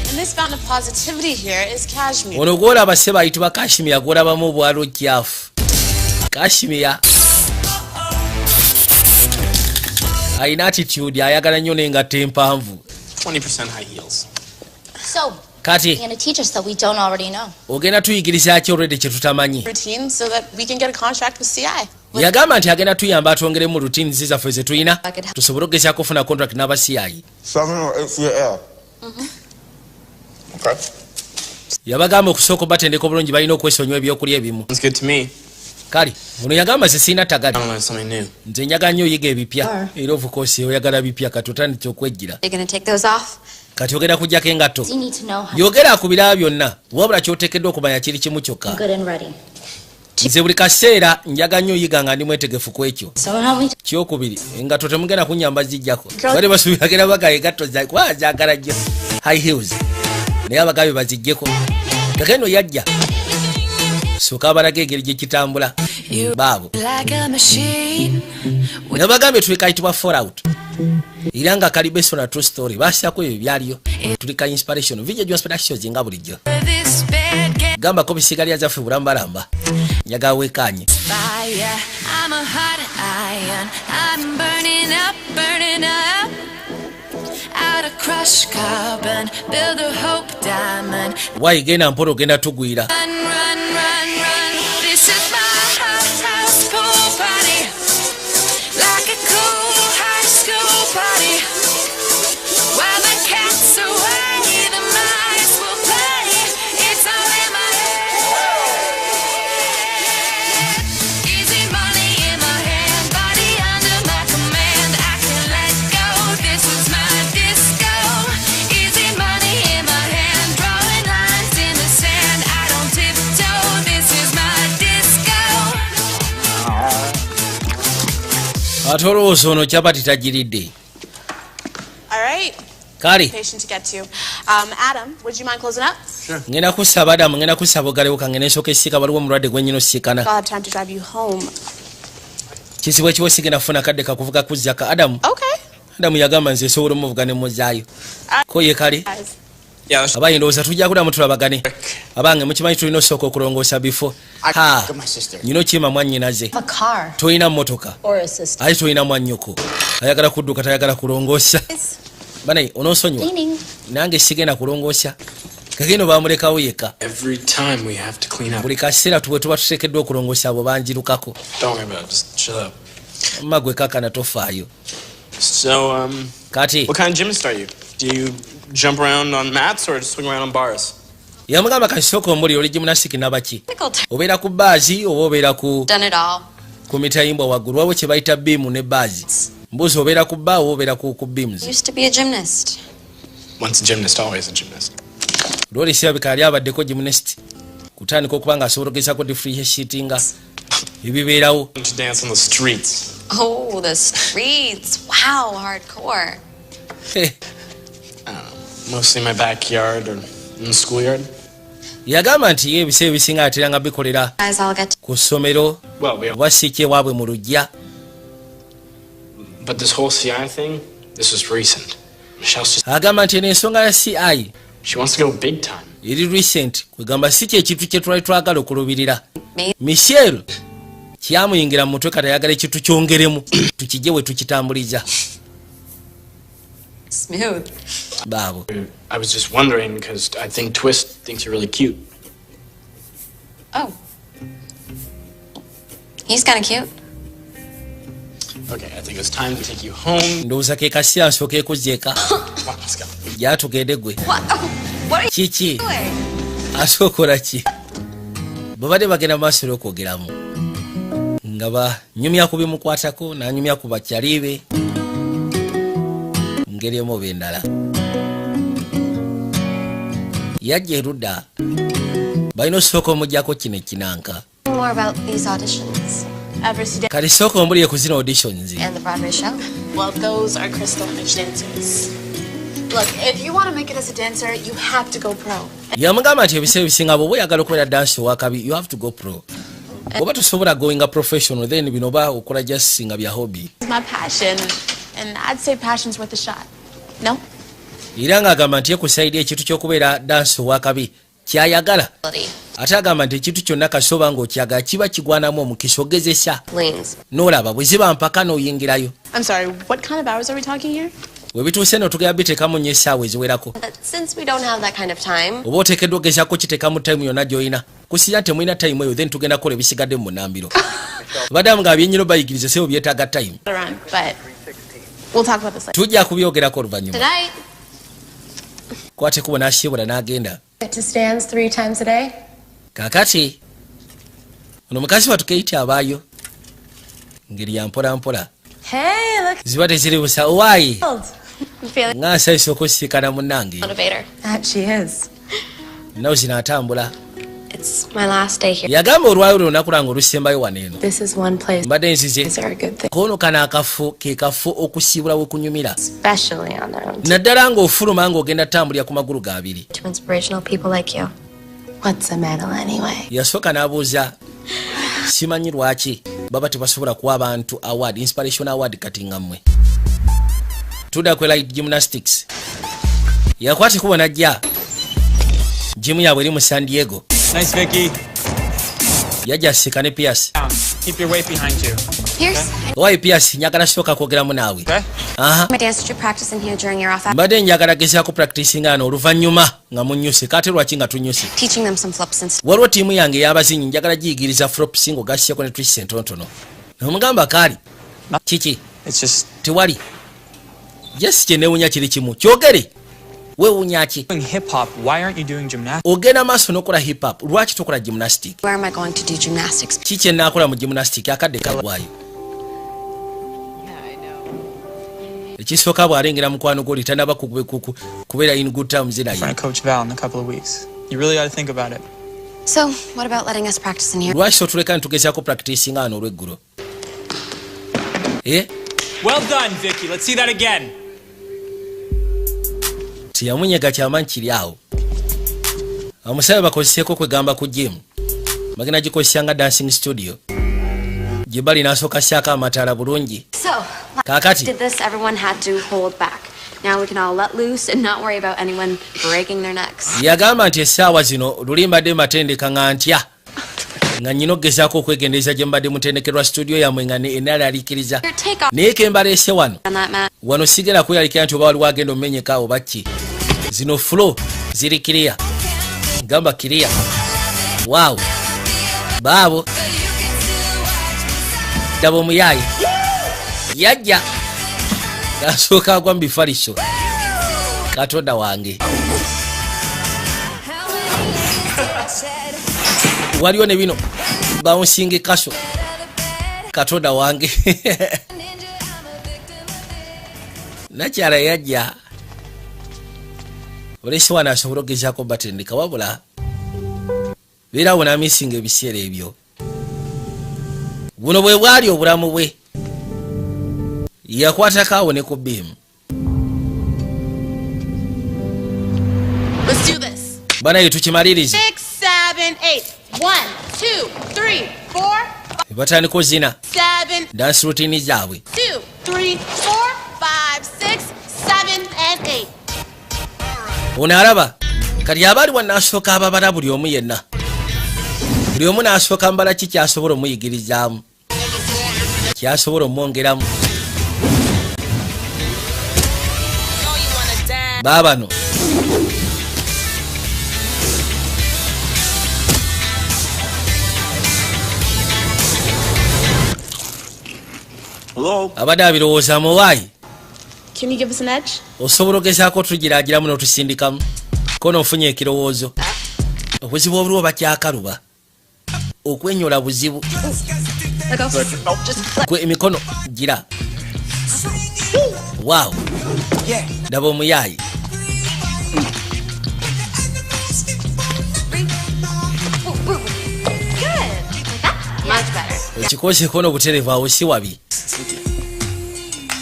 And this fountain of positivity here is Kashmir. Ono gwolaba sebo ayitibwa Kashmia, gwolabamu obwalo kyafu. Kashmia alina attitude, ayagala nnyo n'engatto empanvu. 20% high heels. So, Kati you're gonna teach us that we don't already know. Ogenda tuyigiriza ki olwedde kye tutamanyi? Routine so that we can get a contract with CI. Yagamba nti agenda tuyamba atwongeremu routines zaffe ze tulina, tusobole okugezaako okufuna contract n'aba CI. 7 or 8 CL. Okay. Yabagamba okusooka obatendeka obulungi, balina okwesonyiwa ebyokulya ebimu. Sounds good to me. Kale ono yagamba ze sirina tagali. I want to learn something new. Nze njagala nnyo oyiga ebipya, era of course oyagala bipya. Kati otandise okwejjira. You're gonna take those off? Kati ogenda kujjako engatto? You need to know how Yogera ku birala byonna, wabula kyoteekeddwa okumanya kiri kimu kyokka. I'm good and ready. Nze buli kaseera njaga nnyo oyiga nga ndi mwetegefu ku ekyo. So help me. Kyokubiri, engatto temugenda kunyamba zijjako. Bali basuubira baga engatto kuba zaagala nnyo high heels, naye abagabe bazijjeko. Kakeno yajja sooka abalaga engeri gye kitambula baabo. Like a machine. Nabagambye tuli kayitibwa Fallout, era nga kali based on a true story. Basyako ebyo byaliyo. Tuli ka inspiration vijja Jones Productions nga bulijjo. This bed get Gambako bisigalya zaffe bulambalamba, njagala weekanye. fire. I'm a hot iron. I'm burning up, burning up. Out of crushed carbon, build a hope diamond. Wayi, genda mpola, ogenda tugwira. Run, run, run, run. This is my hot house pool party. Like a cool high school party. While the cat's away, the mice will play. It's all in my head. Easy money in my hand, body under my command. I can let go. This is my disco. Easy money in my hand, drawing lines in the sand. I don't tiptoe. This is my disco. Ate olowooza ono kyapati tagiridde. All right. Kale. Patient to get to. Adam, would you mind closing up? Ngenda kusaba Adamu, ngenda kusaba ogalewo kange nensooka esiika, waliwo omulwadde gwe osiikana. I'll have time to drive you home. Kizibu ekiwo, sigenda kufuna kadde kakuvuga kuzza ka Adamu. Okay. Adamu yagamba nze nsobola omuvuga ne muzaayo ko ye kale. Guys. Abaye ndowooza tujja kuddamu tulabagane. Abange, mukimanyi tulina osooka okulongoosa bifo ha nyina okiyima mwannyinaze. A car. Tolina mmotoka. Or a sister. Ate tolina mwannyoko, ayagala kudduka, tayagala kulongoosa. Banaye onoosonyiwa. Cleaning. Nange sigenda kulongoosa. Kagendo bamulekawo yekka. Every time we have to clean up. Buli kaseera tubwe tuba tuteekeddwa okulongoosa, abo banjirukako. Don't worry about it. Just chill out. Mma gwe kakana, tofaayo. So, Kati what kind of gymnast are you? Do you jump around on mats or just swing around on bars? Yamugamba kasooka omuli oli gymnastic nabaki, obeera ku bars oba obeera ku Done it all. ku mitayimbwa waggulu? Waliwo kye bayita beam ne bars. Mbuuzi, obeera ku bar oba obeera ku beams? Used to be a gymnast. Once a gymnast, always a gymnast. Lwoli sirabika yali abaddeko gymnast, kutandika okuba nga asobola ogezaako differentiatinga ebibeerawo. To dance on the streets. Oh, the streets. Wow, hardcore. I don't know. Mostly my backyard or in the schoolyard. Yagamba nti ye ebiseera ebisinga ateranga bikolera Guys all get ku ssomero Well, we oba siiki ewaabwe mu luggya. But this whole CI thing, this was recent. Michelle's just Agamba nti eno ensonga ya CI she wants to go big time. Eri recent, kwegamba si kyekintu kye twali twagala okulubirira. Me. Michelle kyamuyingira mu mutwe, kati ayagala ekintu kyongeremu tukijje we tukitambuliza. Smooth. Baabo. I was just wondering because I think Twist thinks you're really cute. Oh. He's kind of cute. Okay, I think it's time to take you home. Ndowooza ke kaseera nsooka ekuzza eka. Come on, let's go. Gyatugende gwe. What? What are you Kiki? doing? Asookola ki? Bwe bagenda maaso n'okwogeramu nga banyumya ku bimukwatako, n'anyumya ku bakyali be ngeri emu oba endala. Yajja erudda, balina osooka omugyako kino ekinanka. More about these auditions Ever see Kati sooka ombulire ku zino auditions. And the Broadway show. Well, those are Crystal Image dancers. Look, if you want to make it as a dancer, you have to go pro. Yamugamba nti ebiseera ebisinga bw'oba oyagala okubeera dancer owakabi, you have to go pro. Oba tosobola goinga professional, then bino oba okola just nga bya hobby. It's my passion, and I'd say passion's worth a shot. No? Era ng'agamba nti ye ku side ekintu ky'okubeera dancer owakabi kyayagala, ate agamba nti ekintu kyonna kasoba ng'okyagala kiba kigwanamu omukisa ogezesa Lanes. n'olaba bwe ziba mpaka n'oyingirayo. I'm sorry, what kind of hours are we talking here? We bituuse no tugenda biteekamu nnyo essaawa eziwerako. But since we don't have that kind of time, Oba oteekeddwa ogezaako kiteekamu time yonna gy'olina kusinza nti temulina time eyo, then tugenda kukola ebisigadde mu munambiro. Baddamu nga byenyino bayigirize sebo byetaaga time. Around, but we'll talk about this later. Tujja kubyogerako oluvannyuma. Tonight. Kwate kubo n'asiibula n'agenda. Get to stands three times a day. Kaakati ono mukazi watu Keiti abaayo ngeri ya mpola mpola. Hey, look. Ziba teziri busa owaayi. I'm feeling Nga nsanyusa okusisikana munnange. motivator. That she is. Nawo zino atambula. It's my last day here. Yagamba olwayo lwe lunaku lwange olusembayo wano eno. This is one place Mbadde nzize are a good thing, koono kano akafo ke kafo okusiibula we kunyumira, Especially on their own. naddala ng'ofuluma ng'ogenda tambulira ku magulu gabiri. To inspirational people like you. What's a medal anyway? Yasooka n'abuuza, simanyi lwaki baba tebasobola kuwa abantu award, inspiration award. Kati nga mmwe tudda ku Elite Gymnastics. Yakwata ekubo najja gym yaabwe eri mu San Diego. Nice, Vicky. Yajja asika ne Pias. Down. Keep your weight behind you. Pierce, Owaye Pias, njagala sooka kwogeramu naawe. Okay. Aha. my dance teacher practice in here during your off hours, Mbadde njagala gezaako practicing ano oluvannyuma nga munnyuse. Kate lwaki nga tunnyuse? Teaching them some flips and stuff. Waliwo ttiimu yange ey'abazinyi, njagala giyigiriza flops ng'ogasseko ne twist entonotono. Nomugamba kaali kiki? It's just Tewali jesi kyenewunya kiri kimu, kyogere weewunya ki? doing hip hop. Why aren't you doing gymnastics? Ogenda maaso n'okola hip hop, lwaki tokola gymnastic? Where am I going to do gymnastics? Ki kyenaakola mu gymnastic? Akadde kaggwayo. Ekisooka bw'alengera mukwano gwoli tanaba kubeera in good terms In naye. front of Coach Val in a couple of weeks. You really got to think about it. So, what about letting us practice in here? Lwaki totuleka nitugezaako practicing ano olweggulo? Eh? Well done, Vicky. Let's see that again. Teyamunyega kyamanyi kiri awo. Omusabe bakozeseeko kwegamba ku gym bagenda gikozesa nga dancing studio gye bali n'asooka syako amataala bulungi. So, Kaakati. did this, everyone had to hold back. Now we can all let loose and not worry about anyone breaking their necks. Yagamba nti essaawa zino luli mbadde mbatendeka nga ntya nga nyina okugezaako okwegendereza gye mbadde mutendekerwa studio yammwe nga enaalaliikiriza, Your take off naye ke mbaleese wano on that mat. wano sigera kweyalikira nti oba waliwo agenda omumenyeka oba ki. Zino floor ziri clear, gamba clear. Waawo, baabo daba omuyaayi yajja gasooka agwa mu bifaliso. Katonda wange, waliwo ne bino bouncing castle. Katonda wange, nakyala yajja olesi wano asobole okugezaako batendeka, wabula beerawo namisinga ebiseera ebyo. Buno bwe bwali obulamu bwe yakwatako awo ne ku biimu. Let's do this. Banaye tukimalirize. Six, seven, eight. One, two, three, four, Batandika ozina seven, dance routine zaabwe. two, three, four, five, six, seven, and eight. Ono alaba kati abaali wanasooka ababala buli omu yenna, buli omu n'asooka mbala ki kyasobola omuyigirizaamu, kyasobola omwongeramu. Baabano Hello? abadde abirowoozaamu waayi. Can you give us an edge? Osobola ogezaako otugiraagiramu n'otusindikamu kono ofunye ekirowoozo. Obuzibu obuliwo bakyakaluba okwenyola buzibu. Let go. Just Gwe emikono gira waawo. Daba omuyaayi. Good. Like that? Much better. Ekikozeeko n'obutereevu awo si wabi.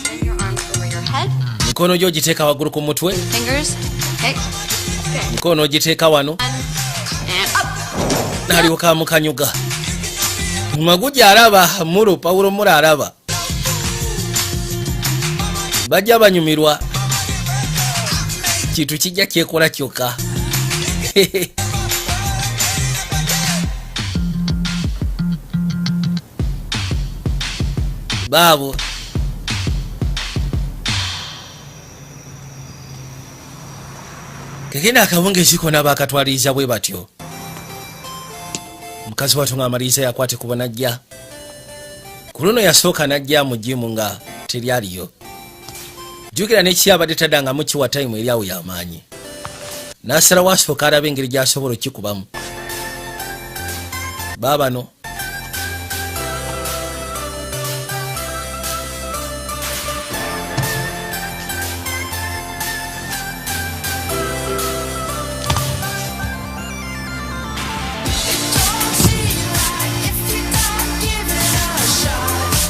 Then your arms over your head. Mikono gyo giteeka waggulu ku mutwe. Fingers. Okay. Mikono giteeka wano. And up. N'alyoka amukanyuga. Maguja alaba Muro, Pawulo Muro alaba. Bajja banyumirwa. Kintu kijja kyekola kyokka. Baabo. Kekena akawungezi konna baakatwaliriza bwe batyo. Mukazi wattu ng'amaliriza yakwate kuba najja. Ku luno yasooka najja mu gym nga teryaliyo. Jjukira n'ekyabadde taddangamu kiwa time eri awo y'amaanyi. N'asalawo asooka alabe engeri gy'asobola okukikubamu. Baabano.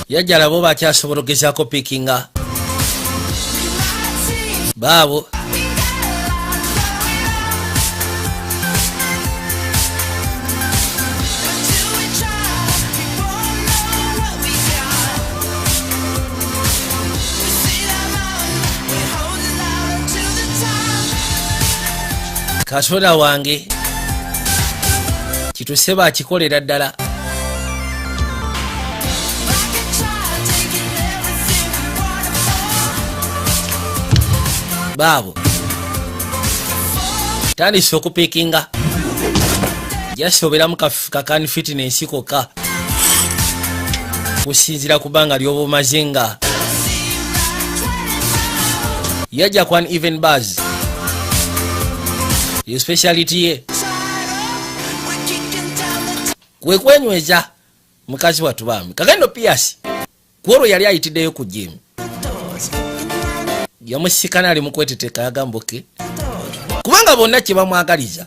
Yajja alaba oba akyasobola okugezaako piikinga. Baabo. Kasoda wange kituse bakikolera ddala. Baabo tandise okupiikinga, jasoberamu kakani fitness kokka kusinziira ku bbanga ly'oba omaze nga yajja ku uneven bars, ye speciality ye kwe kwenyweza. Mukazi wattu bambi Kagendo Pias ku olwo yali ayitiddeyo ku gym, yamusikana ali mu kweteteka, yagamba okay, kubanga bonna kye bamwagaliza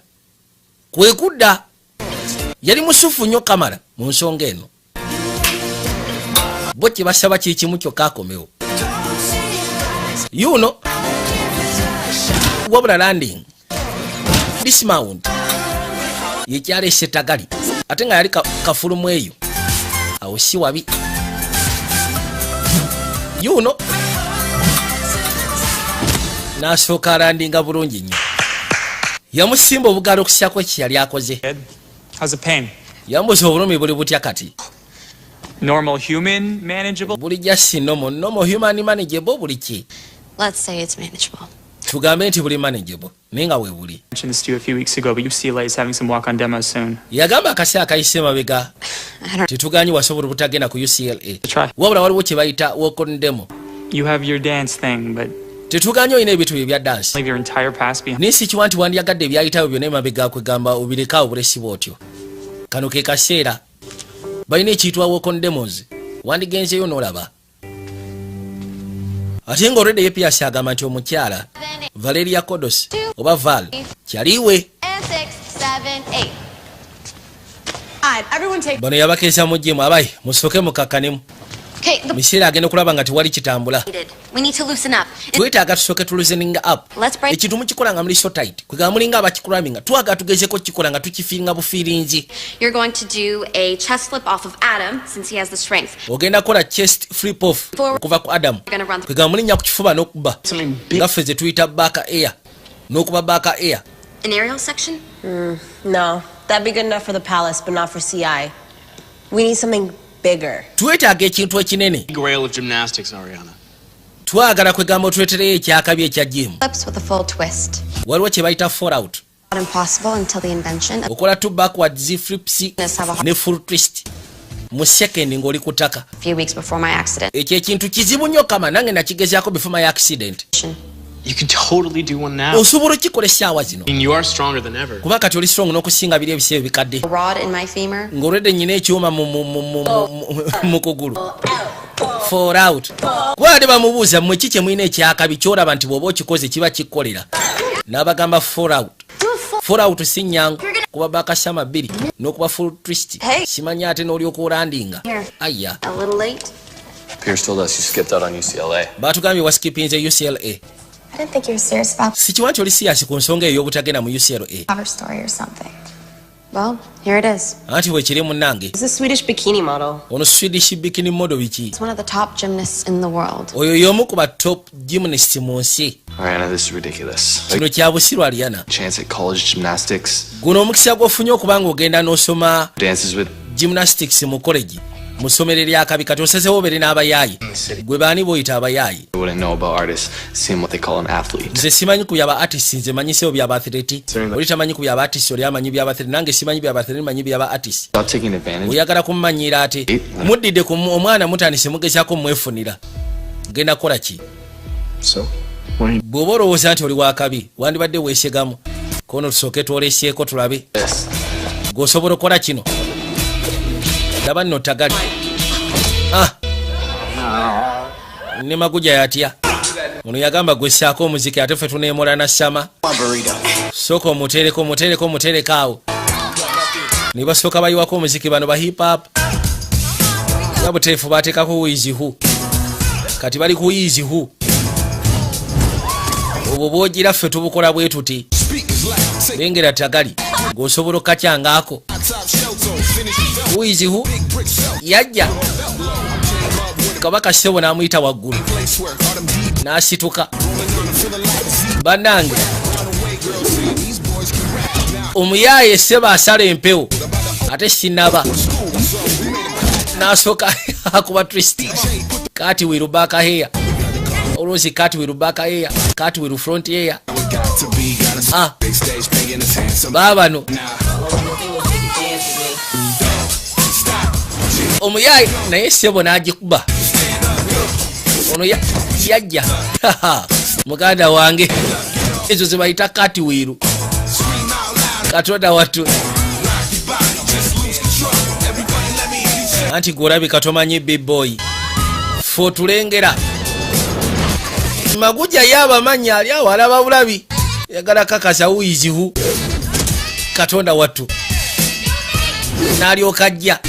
kwe kudda. Yali musufu nnyo Kamala mu nsonga eno, bo kye basaba kiri kimu kyokka, akomewo yuno. Wabula landing dismount yekyaleese tagali, ate nga yali kafulumu eyo awo si wabi yuno n'asooka alandinga bulungi nnyo, yamusimba obugalo okusyako kye yali akoze. How's the pain? Yambuza obulumi buli butya kati? Normal human manageable? Buli just normal, normal human manageable, buli ki? Let's say it's manageable. Tugambe nti buli manageable, naye nga we buli. Mentioned this to you a few weeks ago, but UCLA is having some walk-on demos soon. Yagamba akaseera akayise mabega tetuganye wasobola obutagenda ku UCLA, wabula waliwo kye bayita walk-on demo. You have your dance thing, but Tetuganye olina ebintu bye bya dance, leave your entire past behind. Naye si kiwa nti wandyagadde ebyayitawo byonna emabega, kwegamba obirekawo bulesi bwotyo. Kano ke kaseera balina ekiyitibwa walk-on demos, wandigenzeyo n'olaba. Ate nga olwedde yepias agamba nti omukyala Valeria Kodos oba Val kyaliwe. And six, seven, eight. Alright, everyone take. Bano yabakeesa mu gym, abayi musooke mukakkanemu. Okay, the Miseera agenda okulaba nga tewali kitambula. We need to loosen up. Twetaaga tusooke tulooseninga up. Let's break. Ekintu mukikola nga muli so tight, kwegamba mulinga abakikulaminga, twagala tugezeko kukikola nga tukifiiringa bufiiringi. You're going to do a chest flip off of Adam since he has the strength. Ogenda kukola chest flip off okuva ku Adam. You're gonna run Kwegamba mulinnya ku kifuba n'okuba nga ffe ze tuyita back air n'okuba back air. An aerial section? No, that'd be good enough for the palace, but not for CI. We need something bigger. Twetaaga ekintu ekinene. Grail of gymnastics, Ariana. Twagala kwegamba otuleetereyo ekyakabi ekya gym. Flips with a full twist. Waliwo kye bayita fall out. Not impossible until the invention of Okola two backwards flips have a ne full twist mu second ng'oli ku ttaka. Few weeks before my accident. Ekyo ekintu kizibu nnyo kama nange nakigezaako before my accident. You can totally do one now. Osobola okikola essaawa zino. I mean, you are stronger than ever. Kuba kati oli strong n'okusinga biri ebiseera ebikadde. A rod in my femur. Ng'olwedde nnyina ekyuma mu kugulu. Fall out, kuba ate bamubuuza, mmwe ki kye mulina ekyakabi kyolaba nti bw'oba okikoze kiba kikkolera? N'abagamba fall out. Fall out si nnyangu, kuba bakasama bbiri n'okuba full twist. Hey. Simanyi ate n'olyoka olandinga aya. A little late. Pierce told us you skipped out on UCLA. Batugambye waskipinze UCLA. I didn't think you were serious about Sikiwa nti oli serious ku nsonga eyo y'obutagenda mu UCLA. the cover story or something. Well, here it is. Anti bwekiri, munnange. It's a Swedish bikini model. Ono Swedish bikini model biki? It's one of the top gymnasts in the world. Oyo y'omu ku ba top gymnast mu nsi. Ariana, this is ridiculous. Kino kya busiru, Ariana. Chance at college gymnastics, Guno omukisa gw'ofunye okuba nga ogenda n'osoma dances with gymnastics mu college, mu ssomero eryakabi, kati osazewo obeere n'abayaayi. Gwe baani b'oyita abayaayi? I wouldn't know about artists seeing what they call an athlete. Nze simanyi ku byaba artist, nze manyisewo byaba athlete. Oli tamanyi ku byaba artist, oli amanyi byaba athlete. Nange simanyi byaba athlete, manyi byaba artist. Stop taking advantage. Oyagala kummanyiira, ate muddidde ku omwana, mutandise mugezaako mwefunira. Genda kukola ki? So, Bw'oba olowooza nti oli wakabi, wandibadde weesegamu kono. Tusooke twoleseeko tulabe gweosobola okukola kino. Laba nno tagali. Ah! Ne maguja yatya. Ono yagamba gwessaako omuziki, ate ffe tuneemola na sama. Sooka omuteereko, omuteereko, omuteereko awo ne basooka bayiwako omuziki. Bano ba hip hop nga buteefu bateekako wizihu, kati bali ku wizihu. Obwo bwogira ffe tubukola bwe tuti. Lengera tagali ng'osobola okukacyangaako. Wizihu yajja, kabaka ssebo n'amuyita waggulu n'asituka. Bannange, omuyaaye ssebo asala empewo, ate sinaba n'asooka akuba twist, cartwheel back hair, olwozi cartwheel back hair, cartwheel front hair. Ah, baabano omuyaaye naye ssebo n'agikuba. Ono yajja, muganda wange, ezo zebayita cartwheel. Katonda wattu, anti gweolabika tomanyi bboy. Fe otulengera maguja yabamanyi, ali awo alaba bulabi, yagala kakasa wizihu. Katonda wattu, n'alyoka ajja.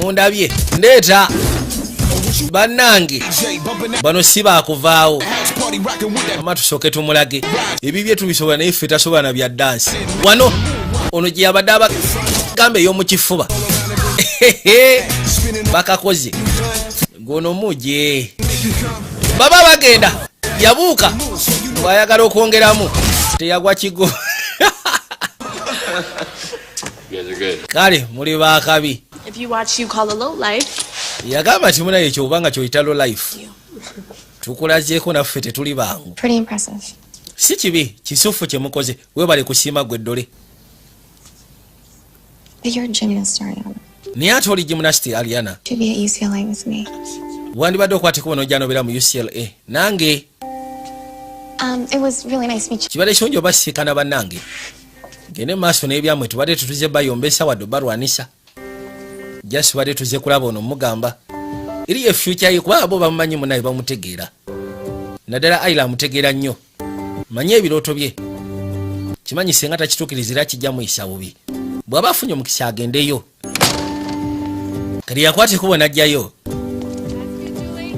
Mundabye ndeeta bannange, bano si baakuvaawo. Ama tusooke tumulage ebibye tubisobola, naye ffe tasobola na bya dance. Wano ono gye yabadde abagamba ey'omu kifuba bakakoze gono muje baba bagenda yabuuka bwayagala okwongeramu, teyagwa kigo. You guys are good. Kale muli bakabi. If you watch you call a low life, Yagamba nti munaye, ekyo obanga kyoyita low life, tukulazeeko naffe tetuli bangu. Pretty impressive. Si kibi, kisufu kye mukoze. Weebale kusiima gwe ddole. But you're a gymnast, Ariana. Naye ate oli gymnast, Ariana. To be at UCLA with me. Wandibadde okwateko nojja nobeera mu UCLA nange. It was really nice to meet you. Kibadde kirungi oba sisikana bannange. Gende mu maaso n'ebyammwe, tubadde tetuze bayombesa wadde balwanisa, just badde tuze kulaba ono mugamba eri efuture ye, kubanga bo bamumanyi munaye, bamutegeera, naddala Aila amutegeera nnyo. Manye ebirooto bye, kimanyi senga takituukiriza era kijja muyisa bubi. Bw'aba afunye omukisa agendeyo. Kati yakwata ekubo n'ajjayo,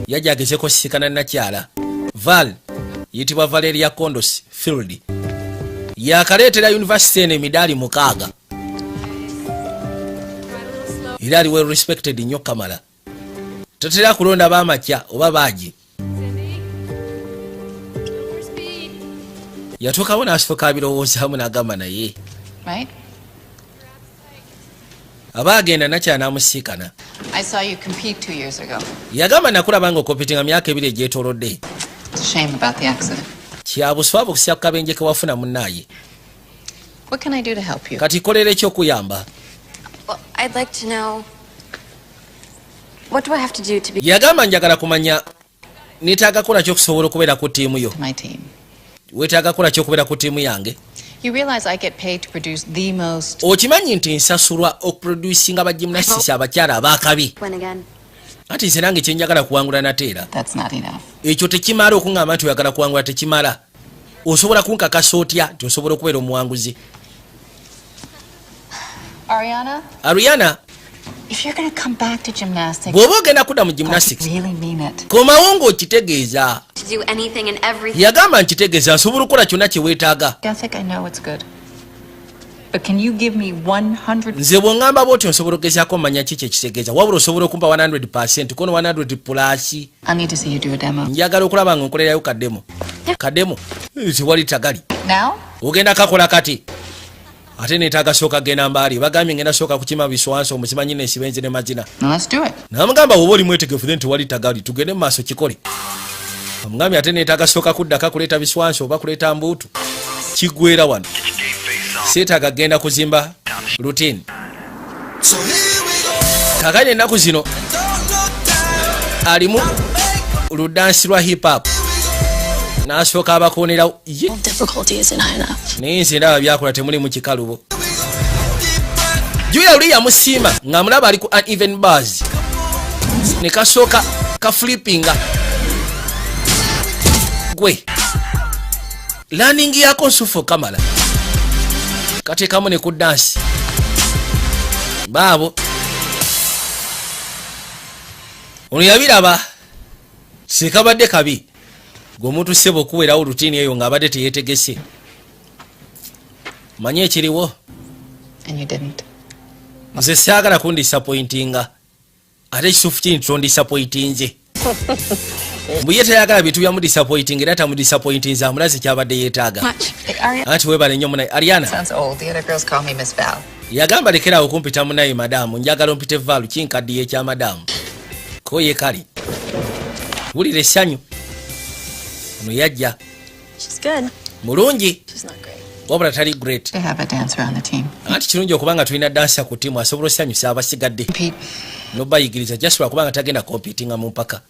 yajja agezeko sisikana nakyala Val, yitibwa Valeria Condos Field, yakaleetera yunivasite eno emidaali 6, era ali well respected nnyo. Kamala tatera kulonda bamakya oba baagi. Yatuukawo n'asooka abirowoozaamu n'agamba naye Right? aba agenda nakyala n'amusiikana. I saw you compete 2 years ago. Yagamba nakulaba nga okompitinga myaka 2 egyetoolodde. It's a shame about the accident. Kya buswavu okusya ku kabenje ke wafuna, munnaaye. What can I do to help you? Kati kolera ekyokuyamba? Well, I'd like to know, what do I have to do to be Yagamba njagala kumanya neetaaga kola ki okusobola okubeera ku ttiimu yo. My team. Weetaaga kola ki okubeera ku ttiimu yange? You realize I get paid to produce the most Okimanyi nti nsasulwa okuproducinga ba gymnastics abakyala abakabi? win again? Anti nze nange kyenjagala kuwangula nateera. That's not enough. Ekyo tekimala. Okuŋŋamba nti oyagala kuwangula tekimala. Osobola kunkakasa otya nti osobola okubeera omuwanguzi? Ariana, Ariana, If you're going to come back to gymnastics, Bw'oba ogenda kudda mu gymnastics, really mean it. Komawo ng'okitegeeza. To do anything and everything. Yagamba nkitegeeza, nsobola okukola kyonna kye weetaaga. Ethic, I know it's good. But can you give me 100 Nze bw'oŋŋamba bw'otyo nsobola okugezaako mmanya ki kyekitegeeza, wabula osobola okumpa 100, kono 100 plus? I need to see you do a demo. Njagala okulaba nga nkolerayo ka demo, ka demo. Tewali tagali. Now? Ogenda kakola kati, ate neetaaga sooka genda mbaali. Bagambye ngenda sooka kukima biswanso omukimanyi nesibenze ne mazina. Now let's do it. Namugamba bwoba oli mwetegefu, then tewali tagali, tugende mu maaso kikole. Amugambye ate neetaaga sooka kuddaka kuleeta biswanso oba kuleeta mbuutu. Kiggwera wano, seetaaga genda kuzimba routine. Kakati ennaku zino alimu ludansi lwa hip hop, n'asooka abakoonerawo ye. Difficulty isn't high enough. Naye nze ndaba byakola temulimu kikalubo. Juya luli yamusiima ng'amulaba ali ku uneven bars, ne kasooka kaflipinga gwe landing yako nsufu kamala kateekamu ne ku dansi baabo. Ono yabiraba sekabadde kabi gwe omuntu ssebo okuweerawo routine eyo ng'abadde teyeetegese. Manye ekiriwo. And you didn't. Nze saagala kundisappointinga, ate ekisufu kiri nti tondisappointinze. Mbu ye tayagala bintu byamudisappointinga, era tamudisappointinze, amulaze kyabadde yeetaaga. Much. Hey, Ariana. Anti weebale nnyo munaye Ariana. Sounds old. The other girls call me Miss Val. Yagamba lekerawo okumpita munaye madaamu, njagala ompite Val, kinkaddiye ekya madaamu ko ye. Kale wulira essanyu, ono yajja. She's good. Mulungi. She's not great. Wabula tali great. To have a dancer on the team. Anti kirungi okuba nga tulina dancer ku ttiimu, asobola osanyusa abasigadde nobayigiriza, just lwakubanga tagenda competinga mu mpaka.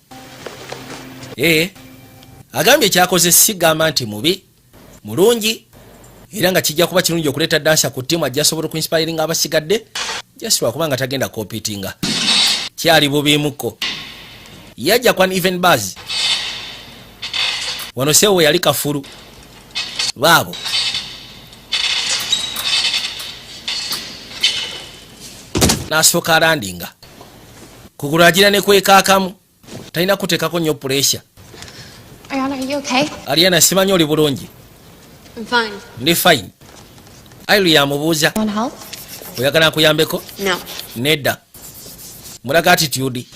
Ee, agambye ekyakoze sigamba nti mubi, mulungi, era nga kijja kuba kirungi okuleeta dancer ku ttiimu, ajja asobola okuinspiringa abasigadde, just lwakubanga tagenda competinga, kyali bubiimuko. Yajja kwa uneven bars wano, sewo we yali kafulu baabo. N'asooka alandinga kugulu, agira ne kwekaakamu, talina kuteekako nnyo pressure. Ariana, are you okay? Ariana, simanyi oli bulungi? I'm fine. Ndi fine. Ailu yamubuuza. Want help? Oyagala nkuyambeko? No. Nedda. Mulaga attitude,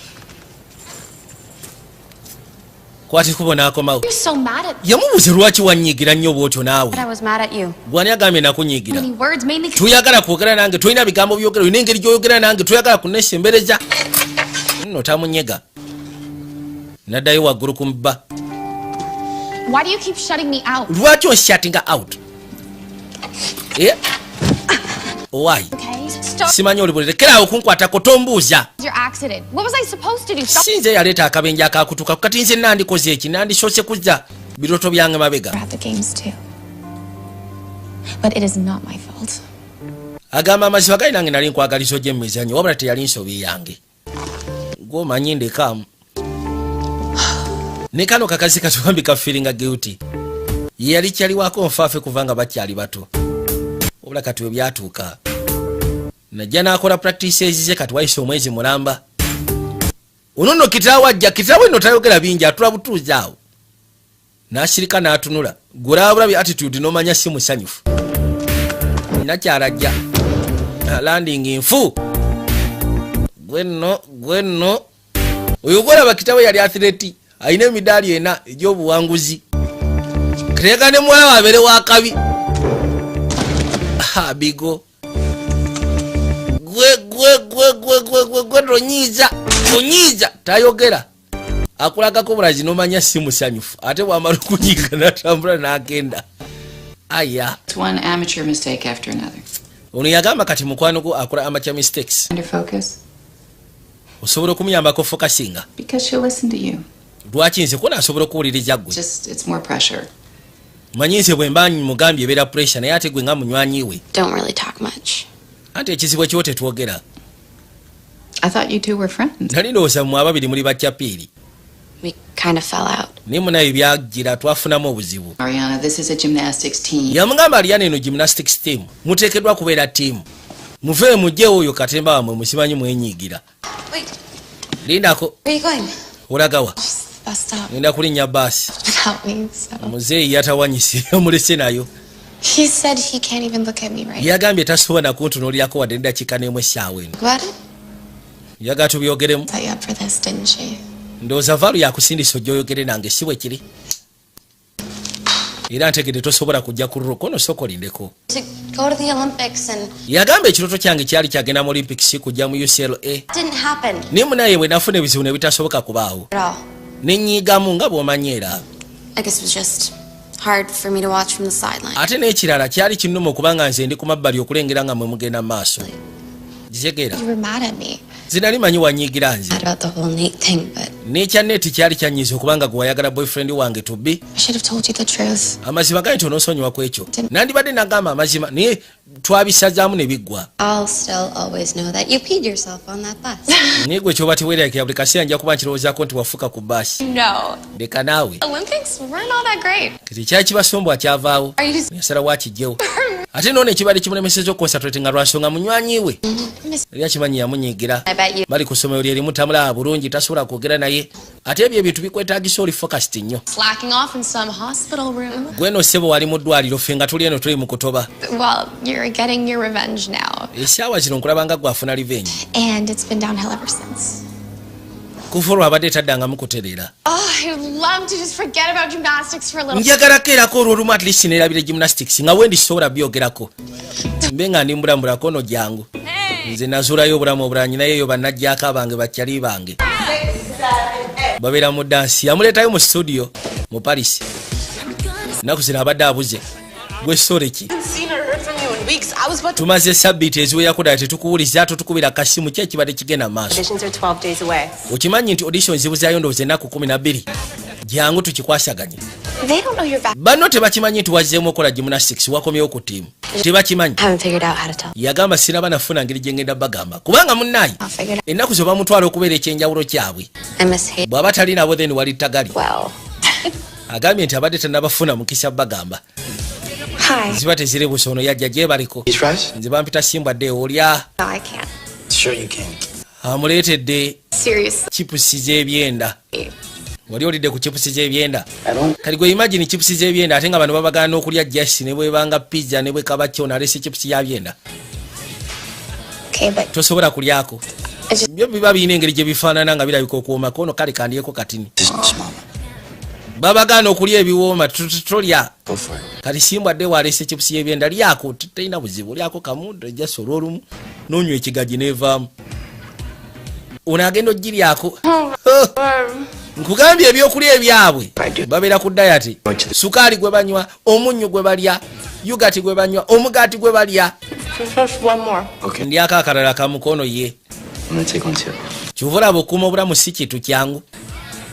kwati kubo n'akomawo. You're so mad at Yamubuuze lwaki wanyiigira nnyo bwotyo naawe. But I was mad at you. Gwani agambye nakunyiigira? Many words, mainly 'cause Tuyagala kwogera nange, tolina bigambo byogera, olina engeri gyoyogera nange, toyagala kunesembereza nno. Tamunyega, naddayo waggulu ku mba. Why do you keep shutting me out? Lwaki onshuttinga out? Eh? Owaayi. Okay. Stop Simanyi oli bulere, keraawo kunkwatako, tombuuza. your accident. What was I supposed to do? Stop Si nze yaleeta akabenje akakutuka. Kati nze nandikoze eki? Nandisoose kuzza birooto byange mabega. at the games too. But it is not my fault. Agamba amazima gali, nange nali nkwagaliza ojja emizannyo, wabula teyali nsobi yange, gwomanyi ndekaamu. Ne kano kakazi katwambi kafeelinga guilty, ye yali kyaliwako nfaafe kuva nga bakyali bato, wabula kati we byatuuka najja n'akola practice ezize. Kati wayise omwezi mulamba. Ono nno kitaawe ajja, kitaawe nno tayogera bingi, atula butuuzi awo n'asirika n'atunula, gulabulabye attitude n'omanya si musanyufu. Nakyalajja landing nfu gwenno gwenno oyo gwolaba kitaawe yali athlete, alina emidaali ena egy'obuwanguzi, kateeka ne muwala we abeere wakabi bigo. Gwe gwe gwe gwe gwe gwe gwe, tonyiiza, tonyiiza. Tayogera, akulagako bulazi nomanya si musanyufu, ate bwamala okunyiiga natambula n'agenda aya. It's one amateur mistake after another. Ono yagamba kati mukwano gwo akola amateur mistakes. Under focus. Osobola okumuyambako focusinga? Because she'll listen to you. Lwaki nze kona asobola okuwuliriza gwe? Just, it's more pressure. Manyi nze bwe mba mugambye ebeera pressure, naye ate gwe nga munywanyi we. Don't really talk much. Anti ekizibu ekiwo tetwogera. I thought you two were friends. Nali ndowooza mmwe ababiri muli baccapiiri. We kind of fell out. Naye munaye byagira twafunamu obuzibu. Ariana, this is a gymnastics team. Yamugamba, Ariana, eno gymnastics team, muteekeddwa kubeera ttiimu. Muve mugyewo oyo katemba wamwe, musimanyi mwenyiigira. Wait, Lindako. where are you going? Olagawa? Bus stop Ngenda kulinnya baasi. without me, so. Muzeeyi yatawanyise, omulese nayo. He said he can't even look at me right Yagambye tasobola nakuntunuulirako wadde neddakiika n'emu essaawa eno. About it? Njagala tubyogeremu. Set you up for this, didn't she? Ndowooza Vaalu yakusindisa ojja oyogere nange, si bwe kiri? Era ntegedde tosobola kujja ku lulwo kono, sooka olindeko. To go to the Olympics and Yagamba ekirooto kyange kyali kyagenda mu Olympics, kujja mu UCLA. didn't happen Naye munaye bwe nafuna ebizibu ne bitasoboka kubaawo, at all. nenyiigamu nga bw'omanyi era. I guess it was just hard for me to watch from the sideline. Ate n'ekirala kyali kinnuma okubanga nze ndi ku mabbali okulengera nga mwe mugenda mu maaso, gitegeera? You were mad at me. Zinali manyi wanyiigira nze. Mad about the whole Nate thing, but N'ekya Nate kyali kyanyiiza okubanga gwe wayagala boyfriend wange to be. I should have told you the truth. Amazima gali nti onoosonyiwa ku ekyo, nandibadde nagamba amazima, naye twabisazaamu ne biggwa. I'll still always know that you peed yourself on that bus. Naye gwe kyoba teweerayikira, buli kaseera nja kuba nkirowoozaako nti wafuka ku baasi. No. Leka naawe. Olympics weren't all that great. Kati kyali kibasombwa kyavaawo. Are you Yasalawo akijjewo. Ate noono ekibadde kimulemeseza okuconcentrate nga lwansonga munywanyi we eri akimanyi yamunyiigira. I bet you Bali ku ssomero lye limu, tamulaba bulungi, tasobola kwogera naye, ate ebyo ebintu bikwetagisa oli focused nnyo. Slacking off in some hospital room? Gweno ssebo wali mu ddwaliro, ffe nga tuli eno tuli mu kutoba. Well, you're getting your revenge now. Essaawa zino nkulaba nga gwafuna revenge. And it's been downhill ever since. Kuva olwo abadde taddangamu kutereera. Oh, I'd love to just forget about gymnastics for a little. Njagalako erako olwolumu at least neerabira gymnastics nga wendi sobola byogerako, mbe nga ndi mbulambulako. Ono jangu, nze nazuulayo obulamu obulala, nyinayo eyo bannajjaako abange bakyali bange babeera mu dansi. Yamuleetayo mu studio mu Paris. Ennaku zino abadde abuze. Gwe sore ki? Seen or heard from you in weeks. I was about to. Tumaze sabbiiti eziwerako ddala tetukuwuliza, totukubira kasimu. Ki ekibadde kigenda mu maaso? Auditions are 12 days away. Okimanyi nti audition zibuzaayo ndowooza ennaku 12? Jangu tukikwasaganye. They don't know you're back. Banno tebakimanyi nti wazzeemu okola gymnastics, wakomyewo ku ttiimu, tebakimanyi. Haven't figured out how to tell. Yagamba siraba nafuna ngeri gye ngenda bagamba, kubanga munnaayi ennaku zo bamutwala okubeera ekyenjawulo kyabwe. I miss hate. Bw'aba tali nabo then wali tagali. Well, Agambye nti abadde tannabafuna mukisa bagamba. Hi. Ziba teziri busa. Ono yajja gyebaliko, nze bampita Simbwadde, olya? No, I can't. Sure you can. Amuleetedde Seriously. chipusi z'ebyenda. Wali olidde ku chipusi z'ebyenda? Kati gwe imagine chipusi z'ebyenda, ate nga bano babagaana okulya jasi ne bwebanga pizza ne bwekaba kyo, nalese chipusi y'abyenda. Okay, but Tosobola kulyako, byo biba birina engeri gye bifaanana nga birabika okuwoomako. Ono kale kandyeko katini. Babagaana okulya ebiwooma, tolya. Go for it. Kati Simbwadde waleese chipusi y'ebyenda, lyako, terina buzibu, lyako kamu jasi olwolumu nonywa ekigaji nevaamu. Ono agenda ogiryako. Nkugambye ebyokulya ebyabwe babeera ku diet, sukaali gwe banywa, omunnyu gwe balya, yogurt gwe banywa, omugaati gwe balya. Just one more. Okay. Ndyako akalala kamukono ye. I'm gonna take one too. Kyova olaba okuuma obulamu si kintu kyangu.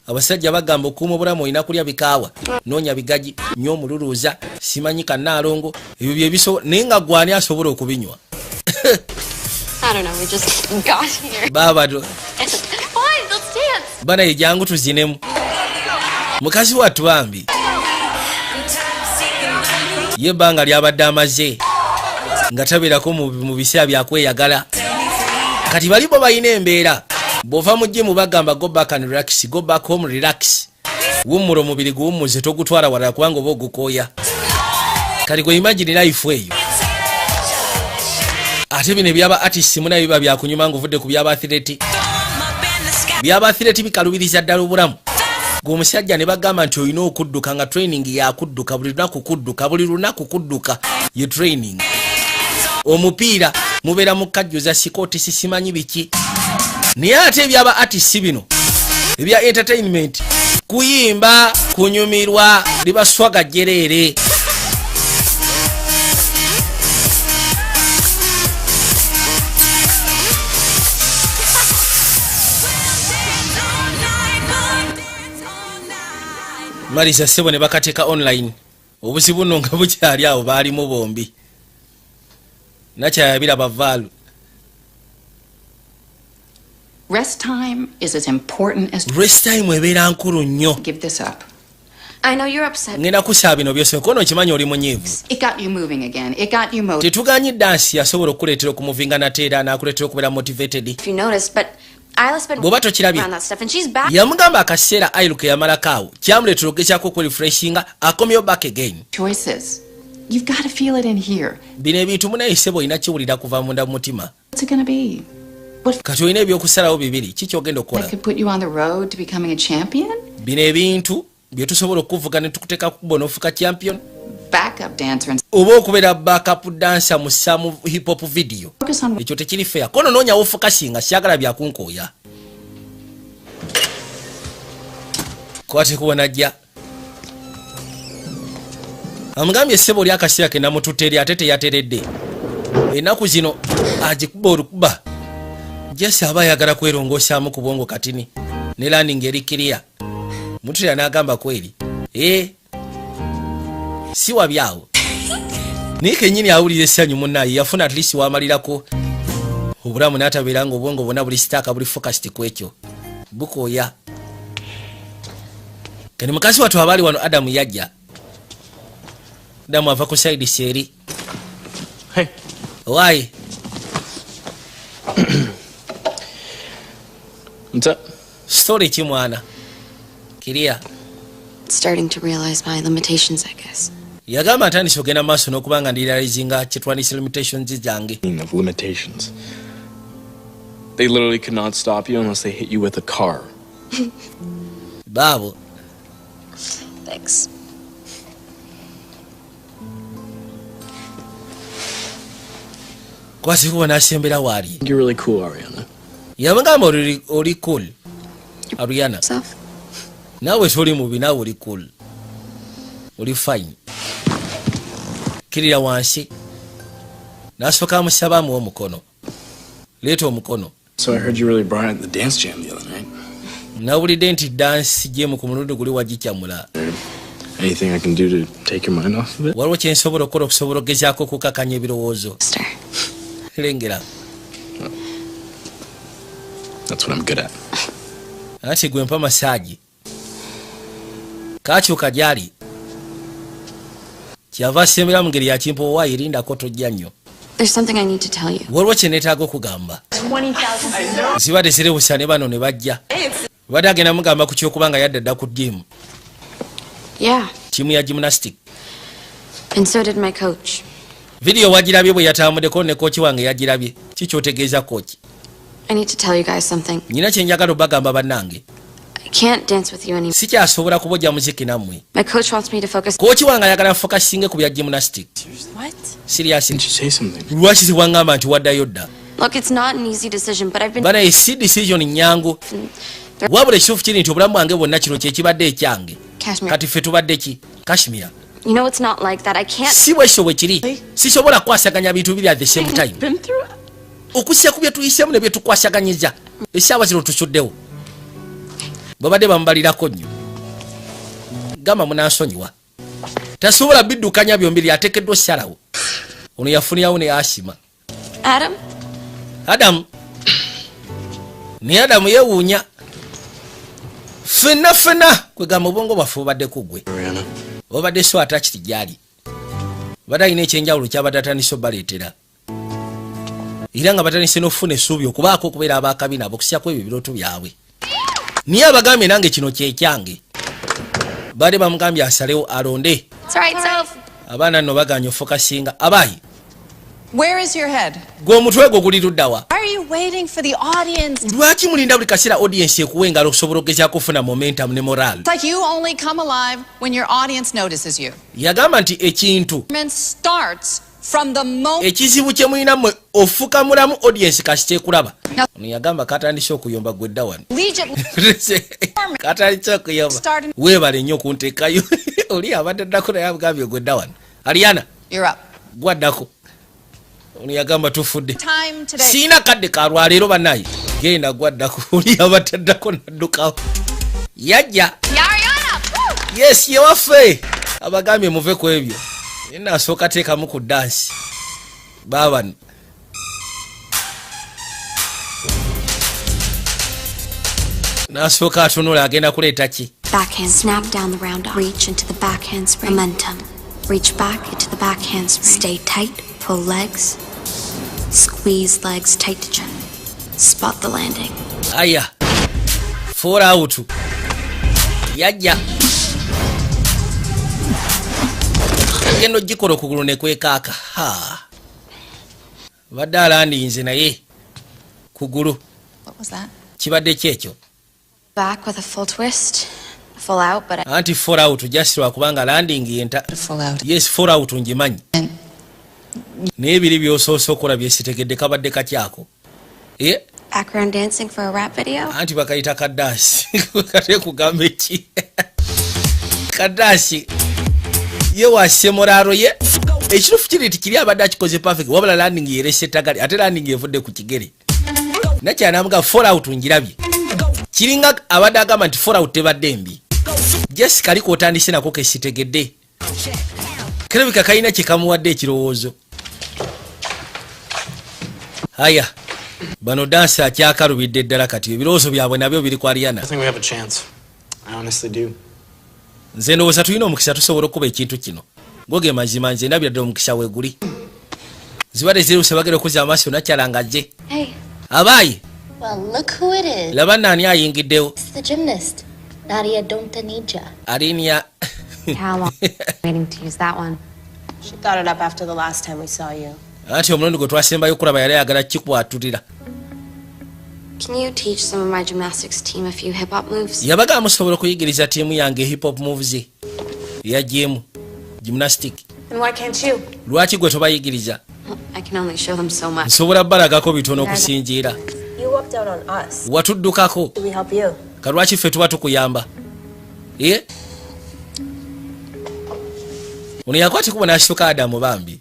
Abasajja bagamba okuuma obulamu olina kulya bikaawa, noonya bigaji, nywa omululuuza, simanyi kannaalongo, ebyo byebisobola, naye nga gwani asobola okubinywa? I don't know. We just got here. Baaba. Fine, let's dance. Bana ye, jangu tuzinemu. Mukazi wattu bambi ye ebbanga lyabadde amaze nga tabeerako mu biseera byakweyagala. Kati bali bo balina embeera, bw'ova mu gym bagamba go back and relax, go back home, relax, wummula omubiri guwummuze, togutwala walala kubanga oba ogukooya. Kati gwe imagine life eyo. Ate bino ebyaba artist munayo biba byakunyuma ngaovudde ku byaba athlete. Byaba athlete bikalubiriza ddala obulamu. Gwe omusajja ne bagamba nti olina okudduka, nga training yakudduka buli lunaku, kudduka buli lunaku, kudduka ye training. Omupiira mubeera mu kajjuza sikootisi, simanyi biki. Naye ate ebyaba artist bino ebya entertainment, kuyimba, kunyumirwa, libaswaga jjereere. Malisa ssebo ne bakateeka online. Obuzibu nno nga bukyali awo, baalimu bombi nakyayabira bavaalu. Rest time is as important as Rest time ebeera nkulu nnyo. Give this up. I know you're upset. Ngenda kusaba bino byose kono okimanyi oli munyiivu. It got you moving again. It got you motivated. Tetuganyi dansi yasobola okukuleetera okumuvinga nate era n'akuleetera okubeera motivated. If you noticed, but Isla's been Bw'oba tokirabye. around that stuff, and she's back. Yamugamba akaseera ailu ke yamalako awo kyamuleetera okugezaako okwerefreshinga akomyewo back again. Choices. You've got to feel it in here. Bino ebintu munayise bw'olina kiwulira kuva munda mu mutima. What's it going to be? Kati olina ebyokusalawo bibiri, ki kyogenda okukola? That could put you on the road to becoming a champion? Bino ebintu bye tusobola okuvuga ne tukuteeka kukubo n'ofuuka champion, Backup dancer and oba okubeera backup dancer mu some hip hop video. Focus on Ekyo tekiri fair. Kono noonya wofokasinga, syagala byakunkooya. Kwate kuba najja amugambye, ssebo oli akaseera ke namututte eri ate teyateredde. Ennaku zino agikuba olukuba jesi aba ayagala kwerongosaamu ku bwongo katini ne landing eri kiriya mutulira n'agamba kweri ee si wabyawo, naye kenyini awulira essanyu munnaye yafuna at least wamalirako obulamu n'atabeera nga obwongo bwonna buli stuck, buli focused ku ekyo bukooya. Kati mukazi wattu abaali wano, Adamu yajja. Adamu ava ku side seeri. Hey. Waayi. What's up? Story ki mwana kiriya? Starting to realize my limitations, I guess. Yagamba ntandise ogenda maaso n'okuba nga ndirealizinga kyetwandise limitations zange. Of limitations. They literally could not stop you unless they hit you with a car. Baabo. Thanks. Kwasikuba n'asembera waali. You're really cool, Ariana. Yabagamba oli cool, Ariana. Naawe toli mubi, naawe oli cool, oli fine. Kirira wansi n'asooka amusaba amuwa omukono, leeta omukono. So I heard you really brought it in the dance jam the other night. Nawulidde nti dance jam ku mulundi guli wagikyamula. Anything I can do to take your mind off of it? Waliwo kyensobola okukola okusobola okugezaako okukakanya ebirowoozo? Lengera. That's what I'm good at. Anti gwe mpa massage. Kakyuka gyali kyava asembera mu ngeri yakimpa erindako tojja nnyo. There's something I need to tell you. Waliwo kye neetaaga okugamba. 20,000. Zibadde zirebusa ne bano ne bajja, badde agenda mugamba ku kyokuba nga yadda dda ku gym. Yeah, Ttiimu ya gymnastic. And so did my coach. Vidiyo wagirabye bwe yatambuddeko ne coach wange yagirabye. Ki kyotegeeza, coach? I need to tell you guys something. Nyina kye njagala obagamba bannange. I can't dance with you anymore. Sikyasobola kubojja muziki nammwe. My coach wants me to focus. Coach wange ayagala fokasinge ku bya gymnastic. What? Serious? Lwaki tiwaŋŋamba nti waddayo dda? Look, it's not an easy decision, but I've been. Banaye si decision nyangu, wabula ekituufu kiri nti obulamu bwange bwonna kino kyekibadde ekyange. Kashmir. Kati ffe tubadde ki, Kashmir? You know it's not like that. I can't. Si bwekyo bwe kiri, sisobola kukwasaganya bintu biri at the same time. Been through Okusya ku bye tuyisemu ne bye tukwasaganyiza essaawa zino tusuddewo, babadde bamubalirako nnyo. Gamba munansonyiwa, tasobola biddukanya byombiri, ateekeddwa osalawo. Ono yafunirawo ne asima. Adam? Adamu, naye Adamu yeewuunya ffenna ffenna kwegamba obwongo bwaffe bubadde ku ggwe. Ariana. Obadde so attached gyali, badde alina ekyenjawulo kyabadde atandise obbaleetera era nga batandise n'okufuna essuubi okubaako okubeera abakabi nabo okusyako ebyo ebirooto byabwe. Niye abagambye nange kino kyekyange. Baadde bamugambye asalewo alonde. It's all right, Soph. Abaana nno baganye ofokasinga abaayi. Where is your head? Gwe omutwe gwo guli luddawa? Why are you waiting for the audience? Lwaki mulinda buli kaseera audience ekuwa engalo okusobola okugezaako okufuna momentum ne moral? It's like you only come alive when your audience notices you. Yagamba nti ekintu Performance starts from the moment. Ekizibu kye mulina mmwe, ofuka mulamu audience kasita ekulaba. Ono yagamba katandise okuyomba gwe dda wano. Collegiate Katandise okuyomba. Weebale nnyo okunteekayo. Oli abadde addako naye agambye gwe dda wano, Aliana. You're up. Gwaddako. Ono yagamba tufudde. Time today. Siina kadde ka lwaleero bannaye, genda gwaddako. Oli abadde addako naddukawo yajja. Yes, yewaffe abagambye muve ku ebyo, naasooka teekamu ku dance baabano. Nasooka atunula agenda kuleeta ki. Back hand. Snap down the round off. Reach into the back handspring. Momentum. Reach back into the back handspring. Stay tight. Pull legs. Squeeze legs tight to chest. Spot the landing. Aya, fall out yajja genda ogikola okugulu nekwekaaka. Ha, badde alandinze naye kugulu. What was that? Kibadde kyekyo? Back with a full twist. Full out, but I Anti fall out just lwakubanga landing yenta. Full out. Yes, fall out ngimanyi, naye ebiri byosoose okola byesitegedde kabadde katyako. Eh? Background dancing for a rap video. Anti bakayita kaddaasi kate kugamba eki kaddaasi ye wasemoraro ye. Ekituufu kiri nti kiri abadde akikoze perfect, wabula landing yerese ttagali, ate landing evudde ku kigere. Nakyanamuga fall out ngirabye, kiringa abadde agamba nti fall out tebadde mbi. Jessica aliko otandise nako kesitegedde, kirabika kalina kye kamuwadde ekirowoozo. Aya, bano dansi akyakalubidde ddala. Kati ebirowoozo byabwe nabyo biri ku Ariana. I think we have a chance. I honestly do. Nze ndowooza tulina omukisa, tusobola okuba ekintu kino. Goge mazima, nze ndabira ddala omukisa weeguli. Zibadde ziruse, bagenda okuzza amaaso nakyala nga jje. Hey. Abaayi. Well, look who it is. Laba naani ayingiddewo. It's the gymnast, Nadia Dontanija. Arinia. How long waiting to use that one? She thought it up after the last time we saw you. Anti omulundi gwe twasembayo okulaba yali ayagala kikwatulira. Can you teach some of my gymnastics team a few hip hop moves? Yabaga musobola okuyigiriza ttiimu yange hip hop moves eya gym gymnastic? And why can't you? Lwaki gwe tobayigiriza? I can only show them so much. Nsobola balagako bitono okusinziira. You walked out on us. Watuddukako. Do we help you? Ka lwaki ffe tuba tukuyamba? E ono yakwata kubo n'asituka Adamu bambi.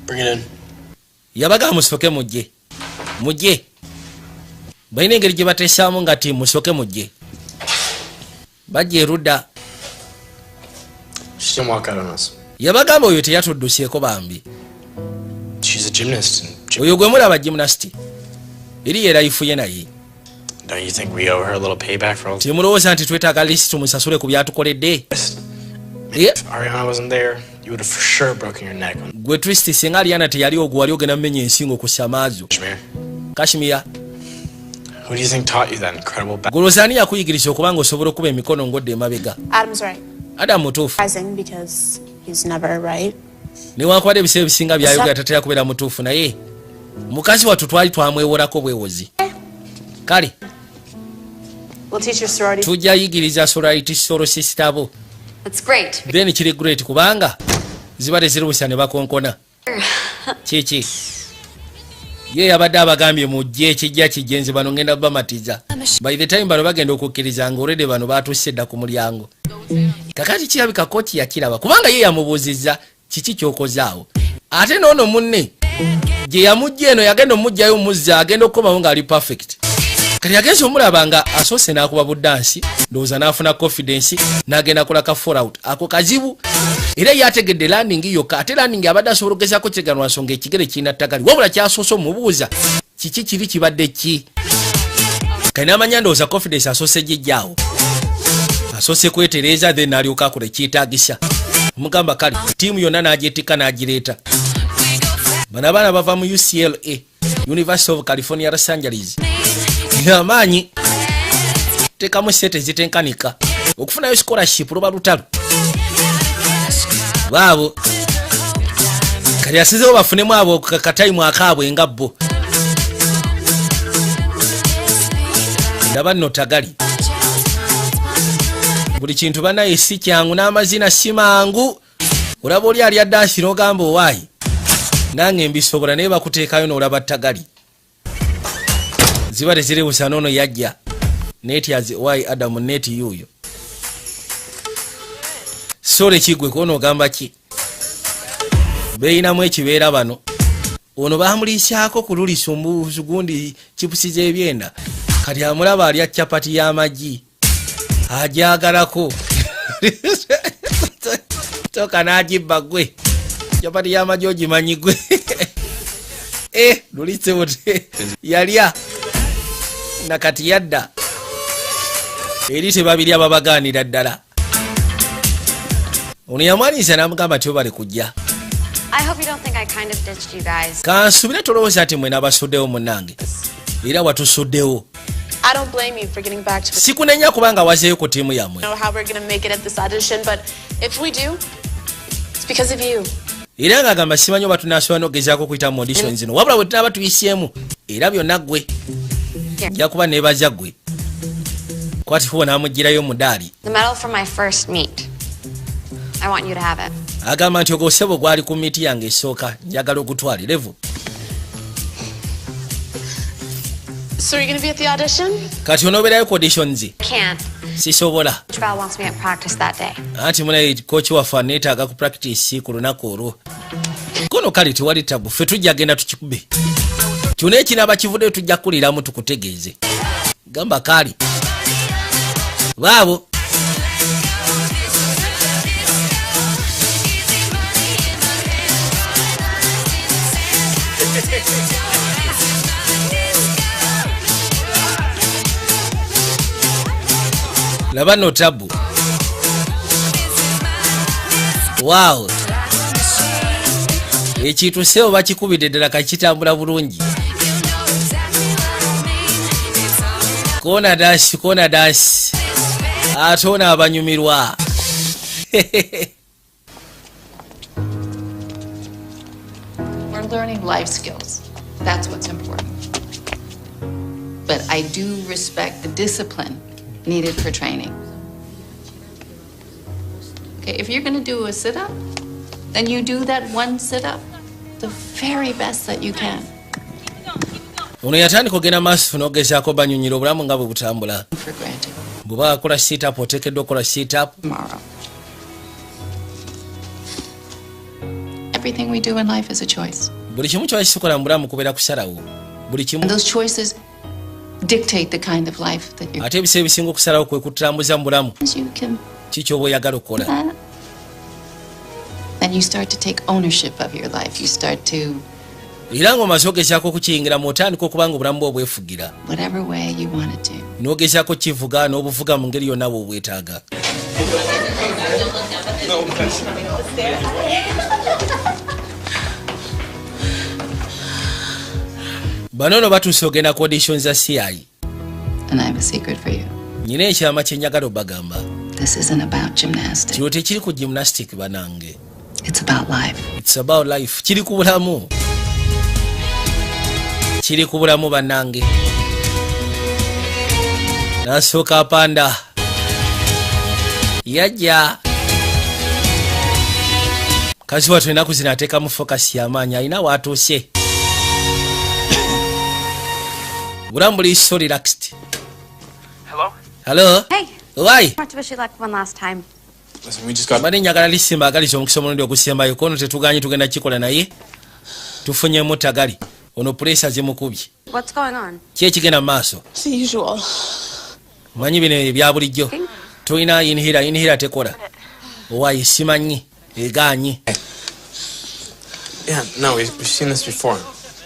Bring it in. Yabaga musoke mujje, mujje. Balina engeri gye bateesaamu nga ti musoke mujje, bajja erudda. She didn't walk out on us. Yabagamba oyo teyatudduseeko bambi. She's a gymnast. And Oyo gwe mulaba gymnast, eri ye life ye naye. don't you think we owe her a little payback for all Temulowooza nti twetaaga least tumusasule ku byatukoledde? If Ariana wasn't there, you would have for sure broken your neck on Gwe twist, singa Ariana teyali ogwo wali ogenda mumenya ensingo ku samaazo. Kashmir. Kashmir. Who do you think taught you that incredible back? Golooza ani yakuyigiriza okuba nga osobola okuba emikono ng'odda emabega? Adam's right. Adamu mutuufu. Surprising because he's never right. Newankubadde ebiseera ebisinga byayogera tatera kubeera mutuufu, naye mukazi wattu twali twamwewolako bwewozi. Kale. We'll teach your sorority. Tujja yigiriza sorority solo sister bo. That's great. Then kiri great kubanga ziba tezirubusa ne bakonkona. Kiki ye yabadde abagambye mujje, ekijja kijje, nze bano ngenda bamatiza. By the time bano bagenda okukkiriza nga already bano batuuse dda ku mulyango. Kakati kirabika kooti yakiraba kubanga ye yamubuuzizza kiki kyokozaawo, ate noono munne gye yamujja eno yagenda omugjayo muzza agenda okukomawo ng'ali perfect. Kati yagenza omulaba nga asoose n'akuba buddansi, ndowooza n'afuna confidence n'agenda kola ka fall out ako kazibu. Era yategedde landing yokka, ate landing abadde asobola okugezaako kyeganwa nsonga ekigere kirina ttagali, wabula kyasoose omubuuza kiki kiri kibadde ki. Kali n'amanya ndowooza confidence asoose gijjaawo, asoose kwetereeza, then n'alyoka akola ekyetaagisa. Omugamba kale ttiimu yonna n'agyetikka n'agireeta. Bano abaana bava mu UCLA, University of California, Los Angeles. Amaanyi tekamu sente zitenkanika okufunayo scholarship luba lutalo. Baabo kati asizewo bafunemu abo katayimu akaabwe nga bo. Ndaba nno tagali buli kintu banaye si kyangu, n'amazina si mangu. Olaba oli alya dansi n'ogamba owaayi nange mbisobola, naye bakuteekayo n'olaba tagali ziba teziribusa. Noono yajja netyazi owaayi Adamu neti yuuyo sole kigwe kuona ogamba ki beeyinamu ekibeera. Bano ono bamuliisyako ku lulisumbuzi gundi chipusi z'ebyenda. Kati amulaba alya capati y'amagi ajagalako toka n'agibba. Gwe capati y'amagi ogimanyi gwe? Eh, lulise bute yalya nakati yadda. Eri tebabiri ababagaanira ddala. Ono yamwaniriza n'amugamba nti obale kujja. I hope you don't think I kind of ditched you guys. Kansubire tolowooza nti mwena abasuddewo munnange. Era watusuddewo. I don't blame you for getting back to the Sikunenya kubanga wazeeyo ku ttiimu yammwe. know how we're gonna make it at this audition, but if we do, it's because of you. Era ng'agamba simanyi oba tunaasobola n'okugezaako okuyita mu audition zino, wabula bwe tunaaba tuyiseemu era byonna ggwe nja kuba neebaza ggwe. Kwati kubo n'amuggyirayo omudaali. The medal from my first meet. I want you to have it. Agamba nti ogwo ssebo gwali ku meet yange esooka, njagala ogutwale levu. So are you gonna be at the audition? Kati onoobeerayo ku auditions? Can't. Sisobola. Coach Val wants me at practice that day. Anti munaye coach waffe aneetaaga ku practice ku lunaku olwo. Kono kale tewali tabu, ffe tujja genda tukikube kyona ekinaaba kivuddeyo, tujja kukuliramu tukutegeeze. Gamba kaali baabo. Laba nno tabu, waawo, ekintu sebo bakikubidde ddala kakitambula bulungi. Kona dance, kona dance, ate ono abanyumirwa. We're learning life skills. That's what's important. But I do respect the discipline needed for training. Okay, if you're going to do a sit up, then you do that one sit up the very best that you can. Ono yatandika ogenda maaso n'ogezaako banyunyira obulamu nga bwe butambula. For granted. Bw'oba akola sit-up, oteekeddwa okukola sit-up. Tomorrow. Everything we do in life is a choice. Buli kimu kyewakisikola mu bulamu kubeera kusalawo, buli kimu. And those choices dictate the kind of life that you're. Ate ebiseera ebisinga okusalawo kwe kutambuza mu bulamu You can ki kyoba oyagala okukola. That. Then you start to take ownership of your life. You start to Era ng'omaze ogezaako okukiyingiramu, otandika okuba nga obulamu bwe obwefugira whatever way you want it to. N'ogezaako kivuga n'obuvuga mu ngeri yonna bw'obwetaaga. Bano no batuuse ogenda ku audition za CI. And I have a secret for you. Nyina ekyama kye njagala obbagamba. This isn't about gymnastics. Kino tekiri ku gymnastic banange. It's about life. It's about life. Kiri ku bulamu, kiri ku bulamu bannange. Nasooka apanda yajja kazi watu ennaku zino ateekamu focus y'amaanyi, alina waatuuse, bulamu buli so relaxed. Hello? Hello. Hey. Why? I want to wish you luck one last time. Listen, we just got. Mbadde njagala lisimba agaliza omukisa omulundi ogusembayo. Kono tetuganye, tugenda kikola, naye tufunyemu tagali ono pressure zimukubye. What's going on? Ki ekigenda mu maaso? It's the usual. Manyi bino ebya bulijjo, tulina inhaler, inhaler tekola. Owayi simanyi egaanyi. Yeah, no, we've seen this before.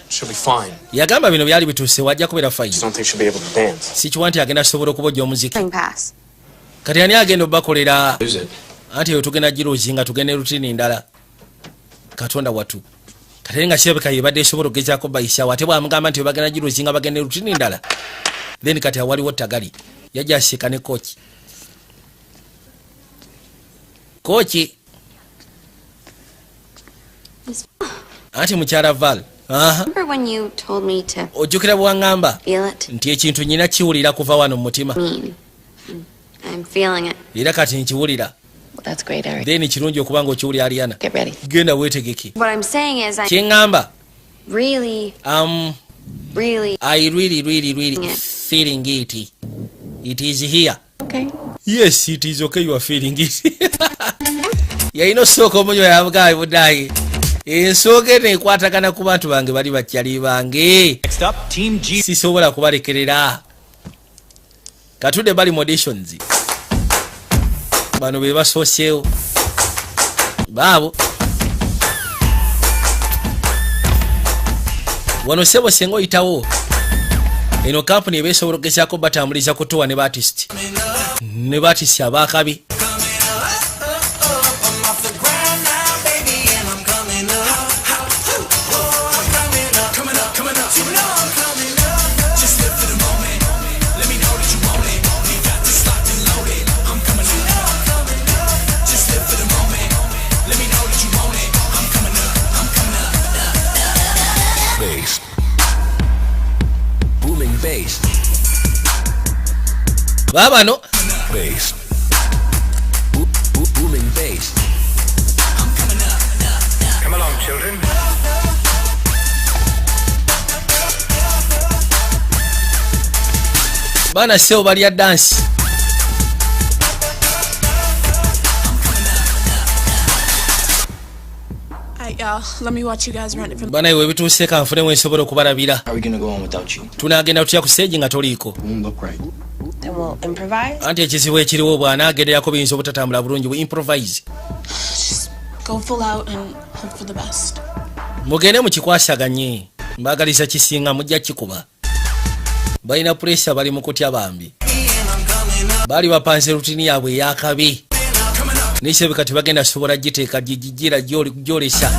She'll be fine. Yagamba bino byali bituuse, wajja kubeera fine. Just don't think she'll be able to dance. Sikiwa nti agenda sobola okubojja omuziki. Pass. Kati ani agenda obbakolera? Lose it. Anti eyo tugenda giruzi nga tugenda routine ndala. Katonda watu, kati nga kirabika yebadde esobola okugezaako bayisaawo, ate bwamugamba nti bagenda giruzi nga bagenda routine ndala, then kati awaliwo tagali yajja asiika ne coach, coach anti mukyala Val. Aha. Remember when you told me to Ojjukira bwe waŋŋamba feel it? nti ekintu nyina kiwulira kuva wano mu mutima? Mean. I'm feeling it. Era kati nkiwulira. Well, that's great, Eric. Then kirungi okuba nga okiwulira, Ariana. Get ready. Genda weetegeke. What I'm saying is I Kyeŋŋamba really, really I really, really, really Yeah. feeling it. It is here. Okay. Yes, it is okay, you are feeling it. Yalina osooka omunywa yabugayi budayi ensonga eno ekwatagana ku bantu bange bali bakyali bange. Next up, Team G. Sisobola kubalekerera. Katudde bali mu auditions, bano be basooseewo baabo wano. Sebo senga oyitawo eno kampuni eba esobola okugezaako batambuliza ku tour ne ba artist. Ne batisi abakabi. Bass. Booming bass. Baabano. Bass. Booming bass. Come along, children. Baana sebo balya dansi. Alright, y'all. Let me watch you guys run it from. Bana iwe bituuse, kanfune wensobola okubalabira. How are we gonna go on without you? Tunaagenda tutya ku stage nga toliiko? Won't look right. Then we'll improvise. Anti ekizibu ekiriwo, bw'anaagenderako biyinza obutatambula bulungi. We improvise. Just go full out and hope for the best. Mugende mukikwasaganye, mbagaliza kisinga, mujja kikuba. Balina pressure, bali mu kutya bambi. Baali bapanze routine yaabwe eyakabi nesebeka tebagenda sobola giteeka gijijira gyolesa.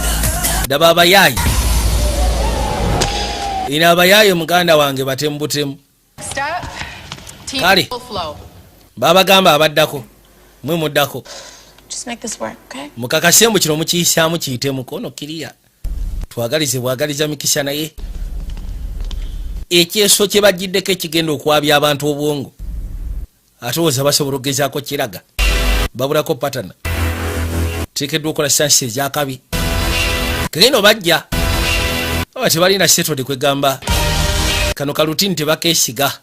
Daba abayaayi ino, abayaayi muganda wange batemu butemu. Stop. Team Kale. full flow. Babagamba abaddako mwe muddako. Just make this work, okay? Mukakase mu kino mukiyisaamu kiyite mukono kiriya. Twagalize bwagaliza mikisa, naye ekyeso kye bagiddeko ekigenda okwabya abantu obwongo, ate oza basobola okugezaako kiraga babulako patana teekeddwa okukola sansi ezakabi. Kagenda bajja aba tebalina setode, kwegamba kano ka routine tebakesiga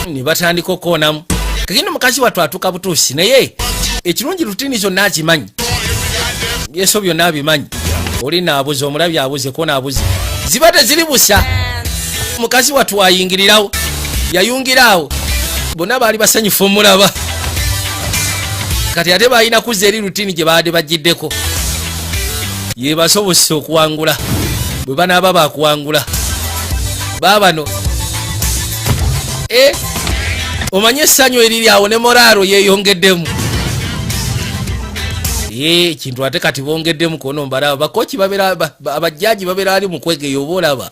ne batandika okwonamu. Kagenda omukazi wattu atuuka butuusi, naye ekirungi routine zonna azimanyi, byeso byonna abimanyi. Oli naabuze omulabi abuze kona abuze ziba teziri busa. Mukazi wattu ayingirirawo, yayungira awo, bonna baali basanyufu omulaba. Kati ate balina kuzza eri routine gye baadde bagiddeko yebasobose okuwangula. Bwe banaaba bakuwangula baabano e omanye essanyu eriri awo ne morale yeeyongeddemu. Ye kintu ate kati bongeddemu kono mbalaba bakoki babeera abajjaji babeera ali mu kwegeya oba olaba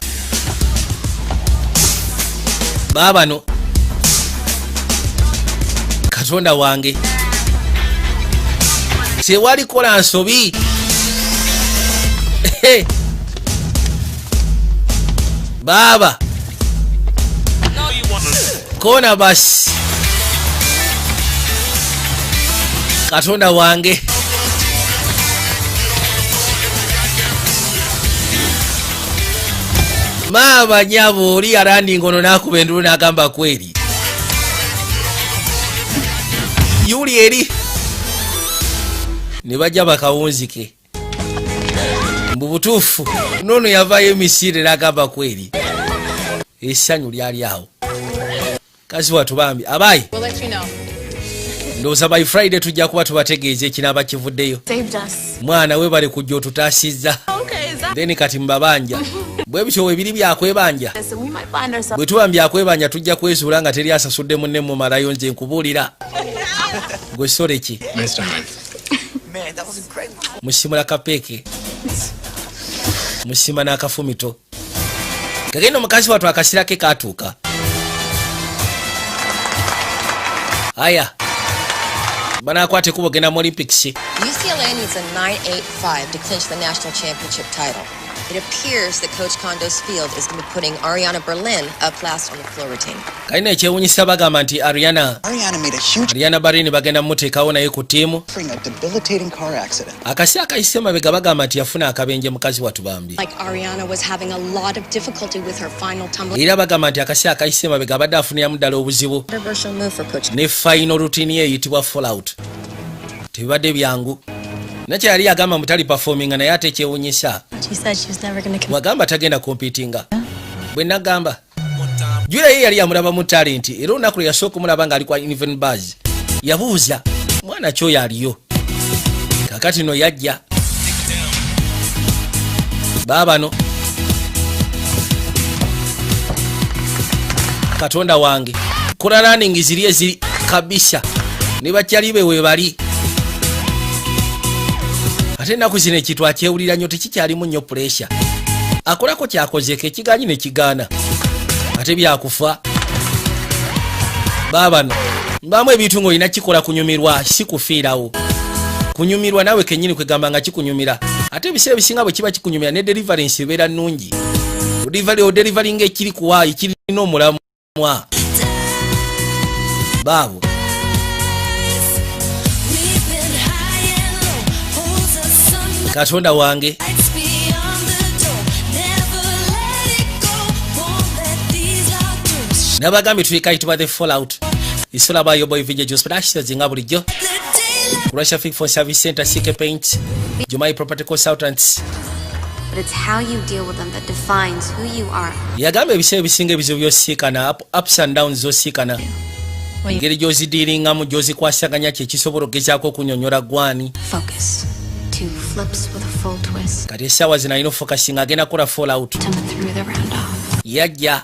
baabano. Katonda wange, tewali kola nsobi. Baaba kona basi, katonda wange. Maama nyabo oli arandinga ono n'akuba endulu n'agamba kweri yuli eri ne bajja bakawunzike mbu butuufu nono yavaayo emisire n'agamba kweri essanyu lyali awo. Kazi watu bambi abayi. We'll let you know. Ndowooza by Friday tujja kuba tubategeeza ekinaaba kivuddeyo. Saved us. Mwana we bali kujja otutaasizza. Okay, is that Then kati mubabanja bwe bityo webiri byakwebanja. this? And we might find ourselves. Bwe tuba mbyakwebanja tujja kwezuula nga teri asasudde munne mumalayo. Nze nkubuulira gwe sole ki. Nice time. Man, that was incredible. Musimula kapeeke, musima n'akafumito kagenda. Omukazi wattu akasira ke katuuka. Aya banakwata ekkubo genda mu Olympics. UCLA needs a 9.85 to clinch the national championship title. It appears that Coach Kondo's field is going to be putting Ariana Berlin up last on the floor routine. Kalina ekyewunyisa, bagamba nti Ariana Ariana made a huge Ariana Barini bagenda mumuteekawo naye ku ttiimu. suffering a debilitating car accident. Akasi akayise mabega bagamba nti yafuna akabenje mukazi wattu bambi. Like Ariana was having a lot of difficulty with her final tumbling. Era bagamba nti akasi akayise mabega abadde afuniramu ddala obuzibu Controversial move for Coach ne final routine ye eyitibwa fallout. Tebibadde byangu nakye yali yagamba mutali performinga, naye ate ekyewunyisa She said she was never going to wagamba tagenda competinga. Bwe nagamba jula ye yali yamulaba mu talent, era olunaku lwe yasooka omulaba ng'ali kwa uneven bars yabuuza mwana kyoyo aliyo. Kakati no yajja baabano. Katonda wange, kola landing ziri eziri kabisa ne bakyali be we bali. Ate ennaku zino ekintu akyewulira nnyo, tekikyalimu nnyo pressure. Akolako kyakozeeko, ekiganyi ne kigaana, ate byakufa. Baabano mbaamu ebintu ng'olina kikola kunyumirwa, si kufiirawo. Kunyumirwa naawe kennyini, kwegamba nga kikunyumira. Ate ebiseera ebisinga bwe kiba kikunyumira, ne deliverance ebeera nnungi. Odeliveringa ekiri kuwa ekirina omulamwa. Baabo Katonda wange. Nabagambye tuli kayitibwa The Fallout. Isola by your boy VJ Jos Productions, nga bulijjo Russia Fig for Service Center, CK Paint, Jumai Property Consultants. But it's how you deal with them that defines who you are. Yagamba ebiseera ebisinga ebizibu byosiikana, ups and downs zosiikana, engeri gy'ozidiiringamu, gy'ozikwasaganya, kyekisobola okugezaako okunyonyola gwani. Focus. Two flips with a full twist. Kati essaawa zino alina ofocusinga, agenda kukola fallout. Through the round off. Yajja.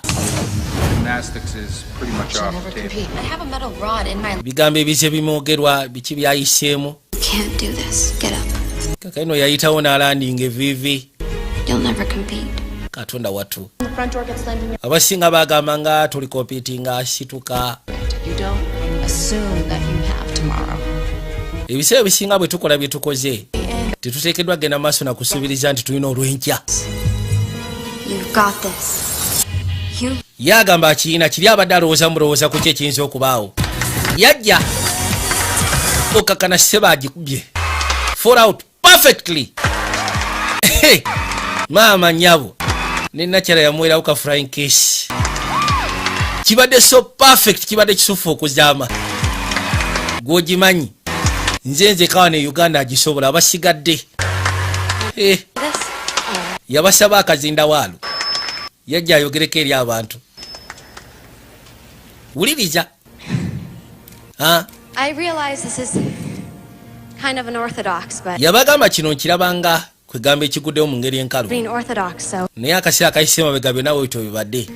Gymnastics is pretty much off the table. I have a metal rod in my. Bigambo ebize bimwogerwa, biki byayiseemu. You can't do this. Get up. Kakaino yayitawo n'alandinga eviivi. You'll never compete. Katonda watu. The front door gets slammed in your Abasinga bagamba nga tuli competinga, situka. You don't assume that you have tomorrow. Ebiseera ebisinga bwe tukola bye tukoze, tetuteekeddwa genda maaso na kusuubiriza nti tulina olw'enkya. You've got this. You Ye agamba akiyina kiri, abadde alowooza mulowooza ku ki ekiyinza okubaawo. Yajja okakana, sseba agikubye fall out perfectly. Hey, maama nyabo nenakyala yamuwerawo ka flying kiss. Kibadde so perfect, kibadde kisufu okuzaama. Gwogimanyi nze nzekawa ne Uganda agisobola, abasigadde. Eh, yabasaba akazindawaalo, yajja ayogereko eri abantu. Wuliriza. Ah, I realize this is kind of unorthodox, but yabagamba kino nkirabanga kwegamba ekiguddewo mu ngeri enkalu, being orthodox, so naye akaseera akayise mabega byonna bwebityo bibadde.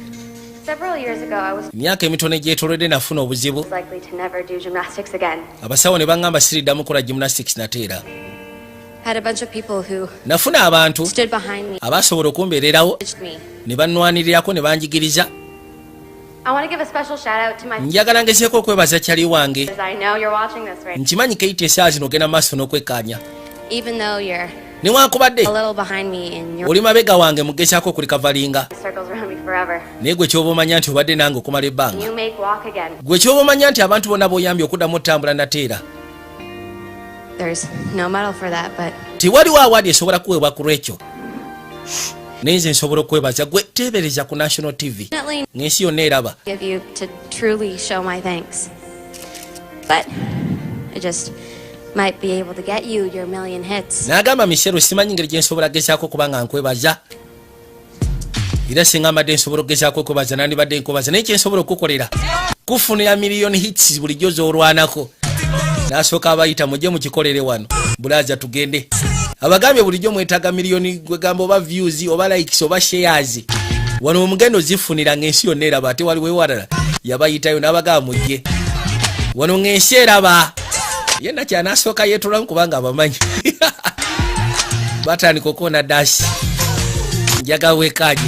Several years ago I was Emyaka emitono egyetoolodde nafuna obuzibu. likely to never do gymnastics again. Abasawo ne baŋŋamba siriddamu kola gymnastics nateera. Had a bunch of people who Nafuna abantu stood behind me, abasobola okumbeererawo, encouraged me. ne bannwanirirako, ne banjigiriza. I want to give a special shout out to my Njagala ngezeeko okwebaza kyali wange. as I know you're watching this right. Nkimanyi Keiti esaawa zino ogenda maaso n'okwekkaanya. Even though you're Newankubadde a little behind me in your oli mabega wange mugezaako okurecoveringa, circles around me forever. Naye gwe kyoba omanya nti obadde nange okumala ebbanga. You make walk again. Gwe kyoba omanya nti abantu bonna b'oyambye okuddamu otambula nateera. There's no medal for that, but Tewaliwo award esobola kuweebwa ku lwekyo, naye nze nsobola okwebaza gwe. Teebereza ku national TV definitely ng'ensi yonna eraba. give you to truly show my thanks. But I just might be able to get you your million hits. N'agamba, Michelle, simanyi ngeri gye nsobola gezaako okuba nga nkwebaza, era singa mbadde nsobola okugezaako okwebaza nandibadde nkwebaza, naye kyensobola okukolera kufunira million hits bulijjo z'olwanako. N'asooka abayita, mujje mukikolere wano bulaza tugende. Abagambye bulijjo mwetaaga miliyoni, gwegamba oba views oba likes oba shares, wano omugendo zifunira ng'ensi yonna eraba. Ate waliwo ewalala yabayitayo n'abagamba mujje wano ng'ensi eraba. Ye nakyanasooka yeetolamu kubanga abamanyi batandika okuwona dasi. Njaga wekaje.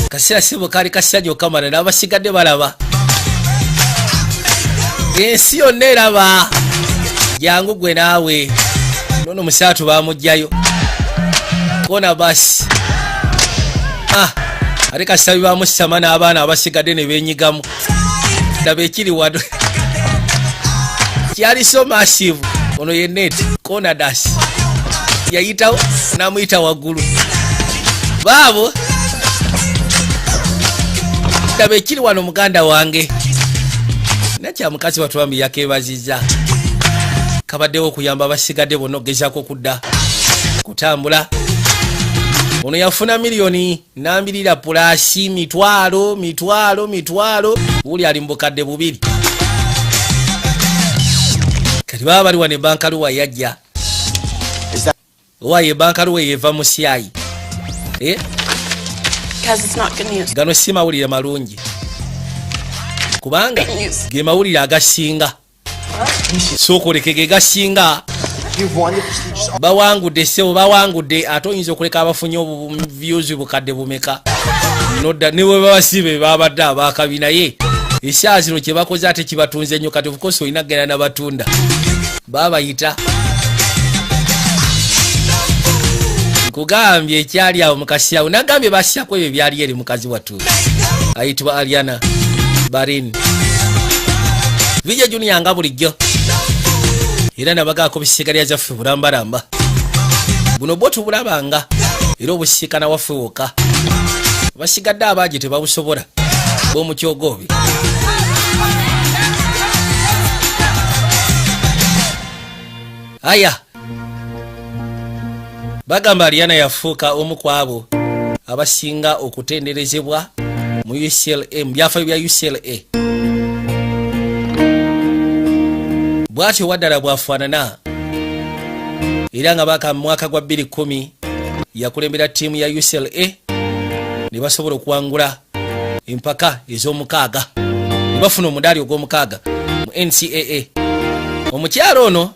Kaseera sibo kaali kasajja okamala n'abasigadde balaba, ensi yonna eraba. Jangu gwe naawe nono musaatu bamugjayo kona basi. Ah, ate kasabi bamusama n'abaana abasigadde ne benyigamu. Daba ekiri wano kyali so massive. Ono ye Nate Konadas, yayitawo namuyita waggulu. Baabo daba ekiri wano, muganda wange nakya mukazi watwambi yakebaziza kabaddewo okuyamba abasigadde bonna okugezaako okudda kutambula. Ono yafuna miliyoni nambirira plus mitwalo mitwalo mitwalo, wuli ali mu bukadde 2. Kati baba bali wano ebankaluwa yajja. Waayo ebankaluwe yeva mu syayi. Eh? Because it's not good news. Gano si mawulire malungi, kubanga ge mawulire agasinga sookoleke ge gasinga. Bawangudde, ssebo, bawangudde. Ate oyinza okuleka abafunye obuvyuzi bukadde bumeka nodda ne bwe babasibe babadde abakabi, naye esaawa zino kye bakoze ate kibatunze nnyo. Kati of course olina kugenda nabatunda babayita. Nkugambye ekyali awo mukasi awo nagambye basyako ebyo byali eri mukazi wattu ayitibwa Ariana Barin Vija Junior nga bulijjo, era nabagaako bisigalya zaffe bulambalamba buno bwo tubulabanga era obusiikana waffe wokka, basigadde abaagi tebabusobola b'omukyogoobe. Aya, bagamba Ariana yafuuka omu ku abo abasinga okutenderezebwa mu UCLA, mu byafaayo bya UCLA. Bw'atyo waddala bw'afaanana, era nga baka mu mwaka gwa 2010 yakulembera ttiimu ya UCLA ne basobola okuwangula empaka ez'omukaaga ne bafuna omudaali ogw'omukaaga mu NCAA. Omukyalo ono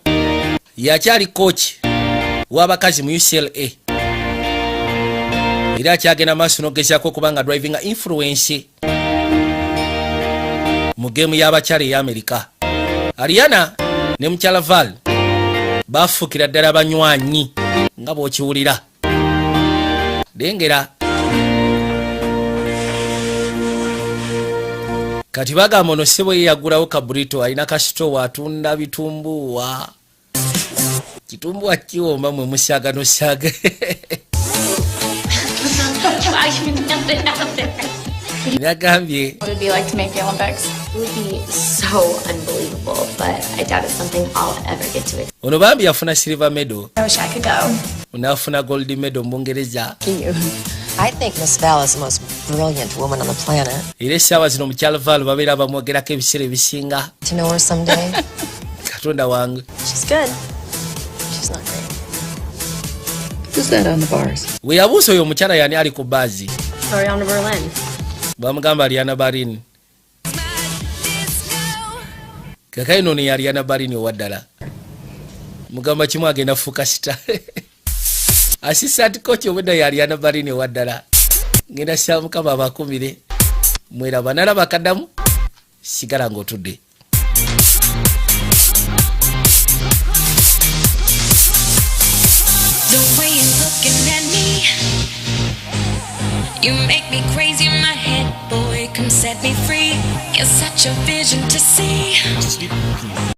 yakyali coach w'abakazi mu UCLA, era akyagenda maaso n'okugezaako okuba nga driving influence mu game y'abakyala ey'Amerika. Ariana ne mukyala Val bafuukira ddala banywanyi nga bw'okiwulira. Lengera kati bagamba ono ssebo ye yagulawo kaburito, alina kasitowa atunda bitumbuwa. Kitumbuwa kiwomba mwe musyaga nosyaga. Wow, you nailed it out there. Nagambye What would it be like to make the Olympics? It would be so unbelievable, but I doubt it's something I'll ever get to Ono bambi yafuna silver medal. I wish I could go. N'afuna gold medal mu Bungereza. I think Miss Val is the most brilliant woman on the planet. Era essaawa zino mukyala Val babeera bamwogerako ebiseera ebisinga. To know her someday. Katonda wange. She's good. She's not great. Who's that on the bars? We yabuusa oyo omukyala yani ali ku baazi. Ariana Berlin. Bamugamba Ariana Barin. Kakaino ono ye Ariana Barin owaddala. Mugamba kimu, agenda fuuka star assistant coach. Obwedda ye Ariana Barin owaddala. Ngenda sya Mukama abakumire mweraba nalaba kaddamu sigala ng'otudde. The way you're looking at me, you make me crazy in my head, boy. Come set me free. You're such a vision to see.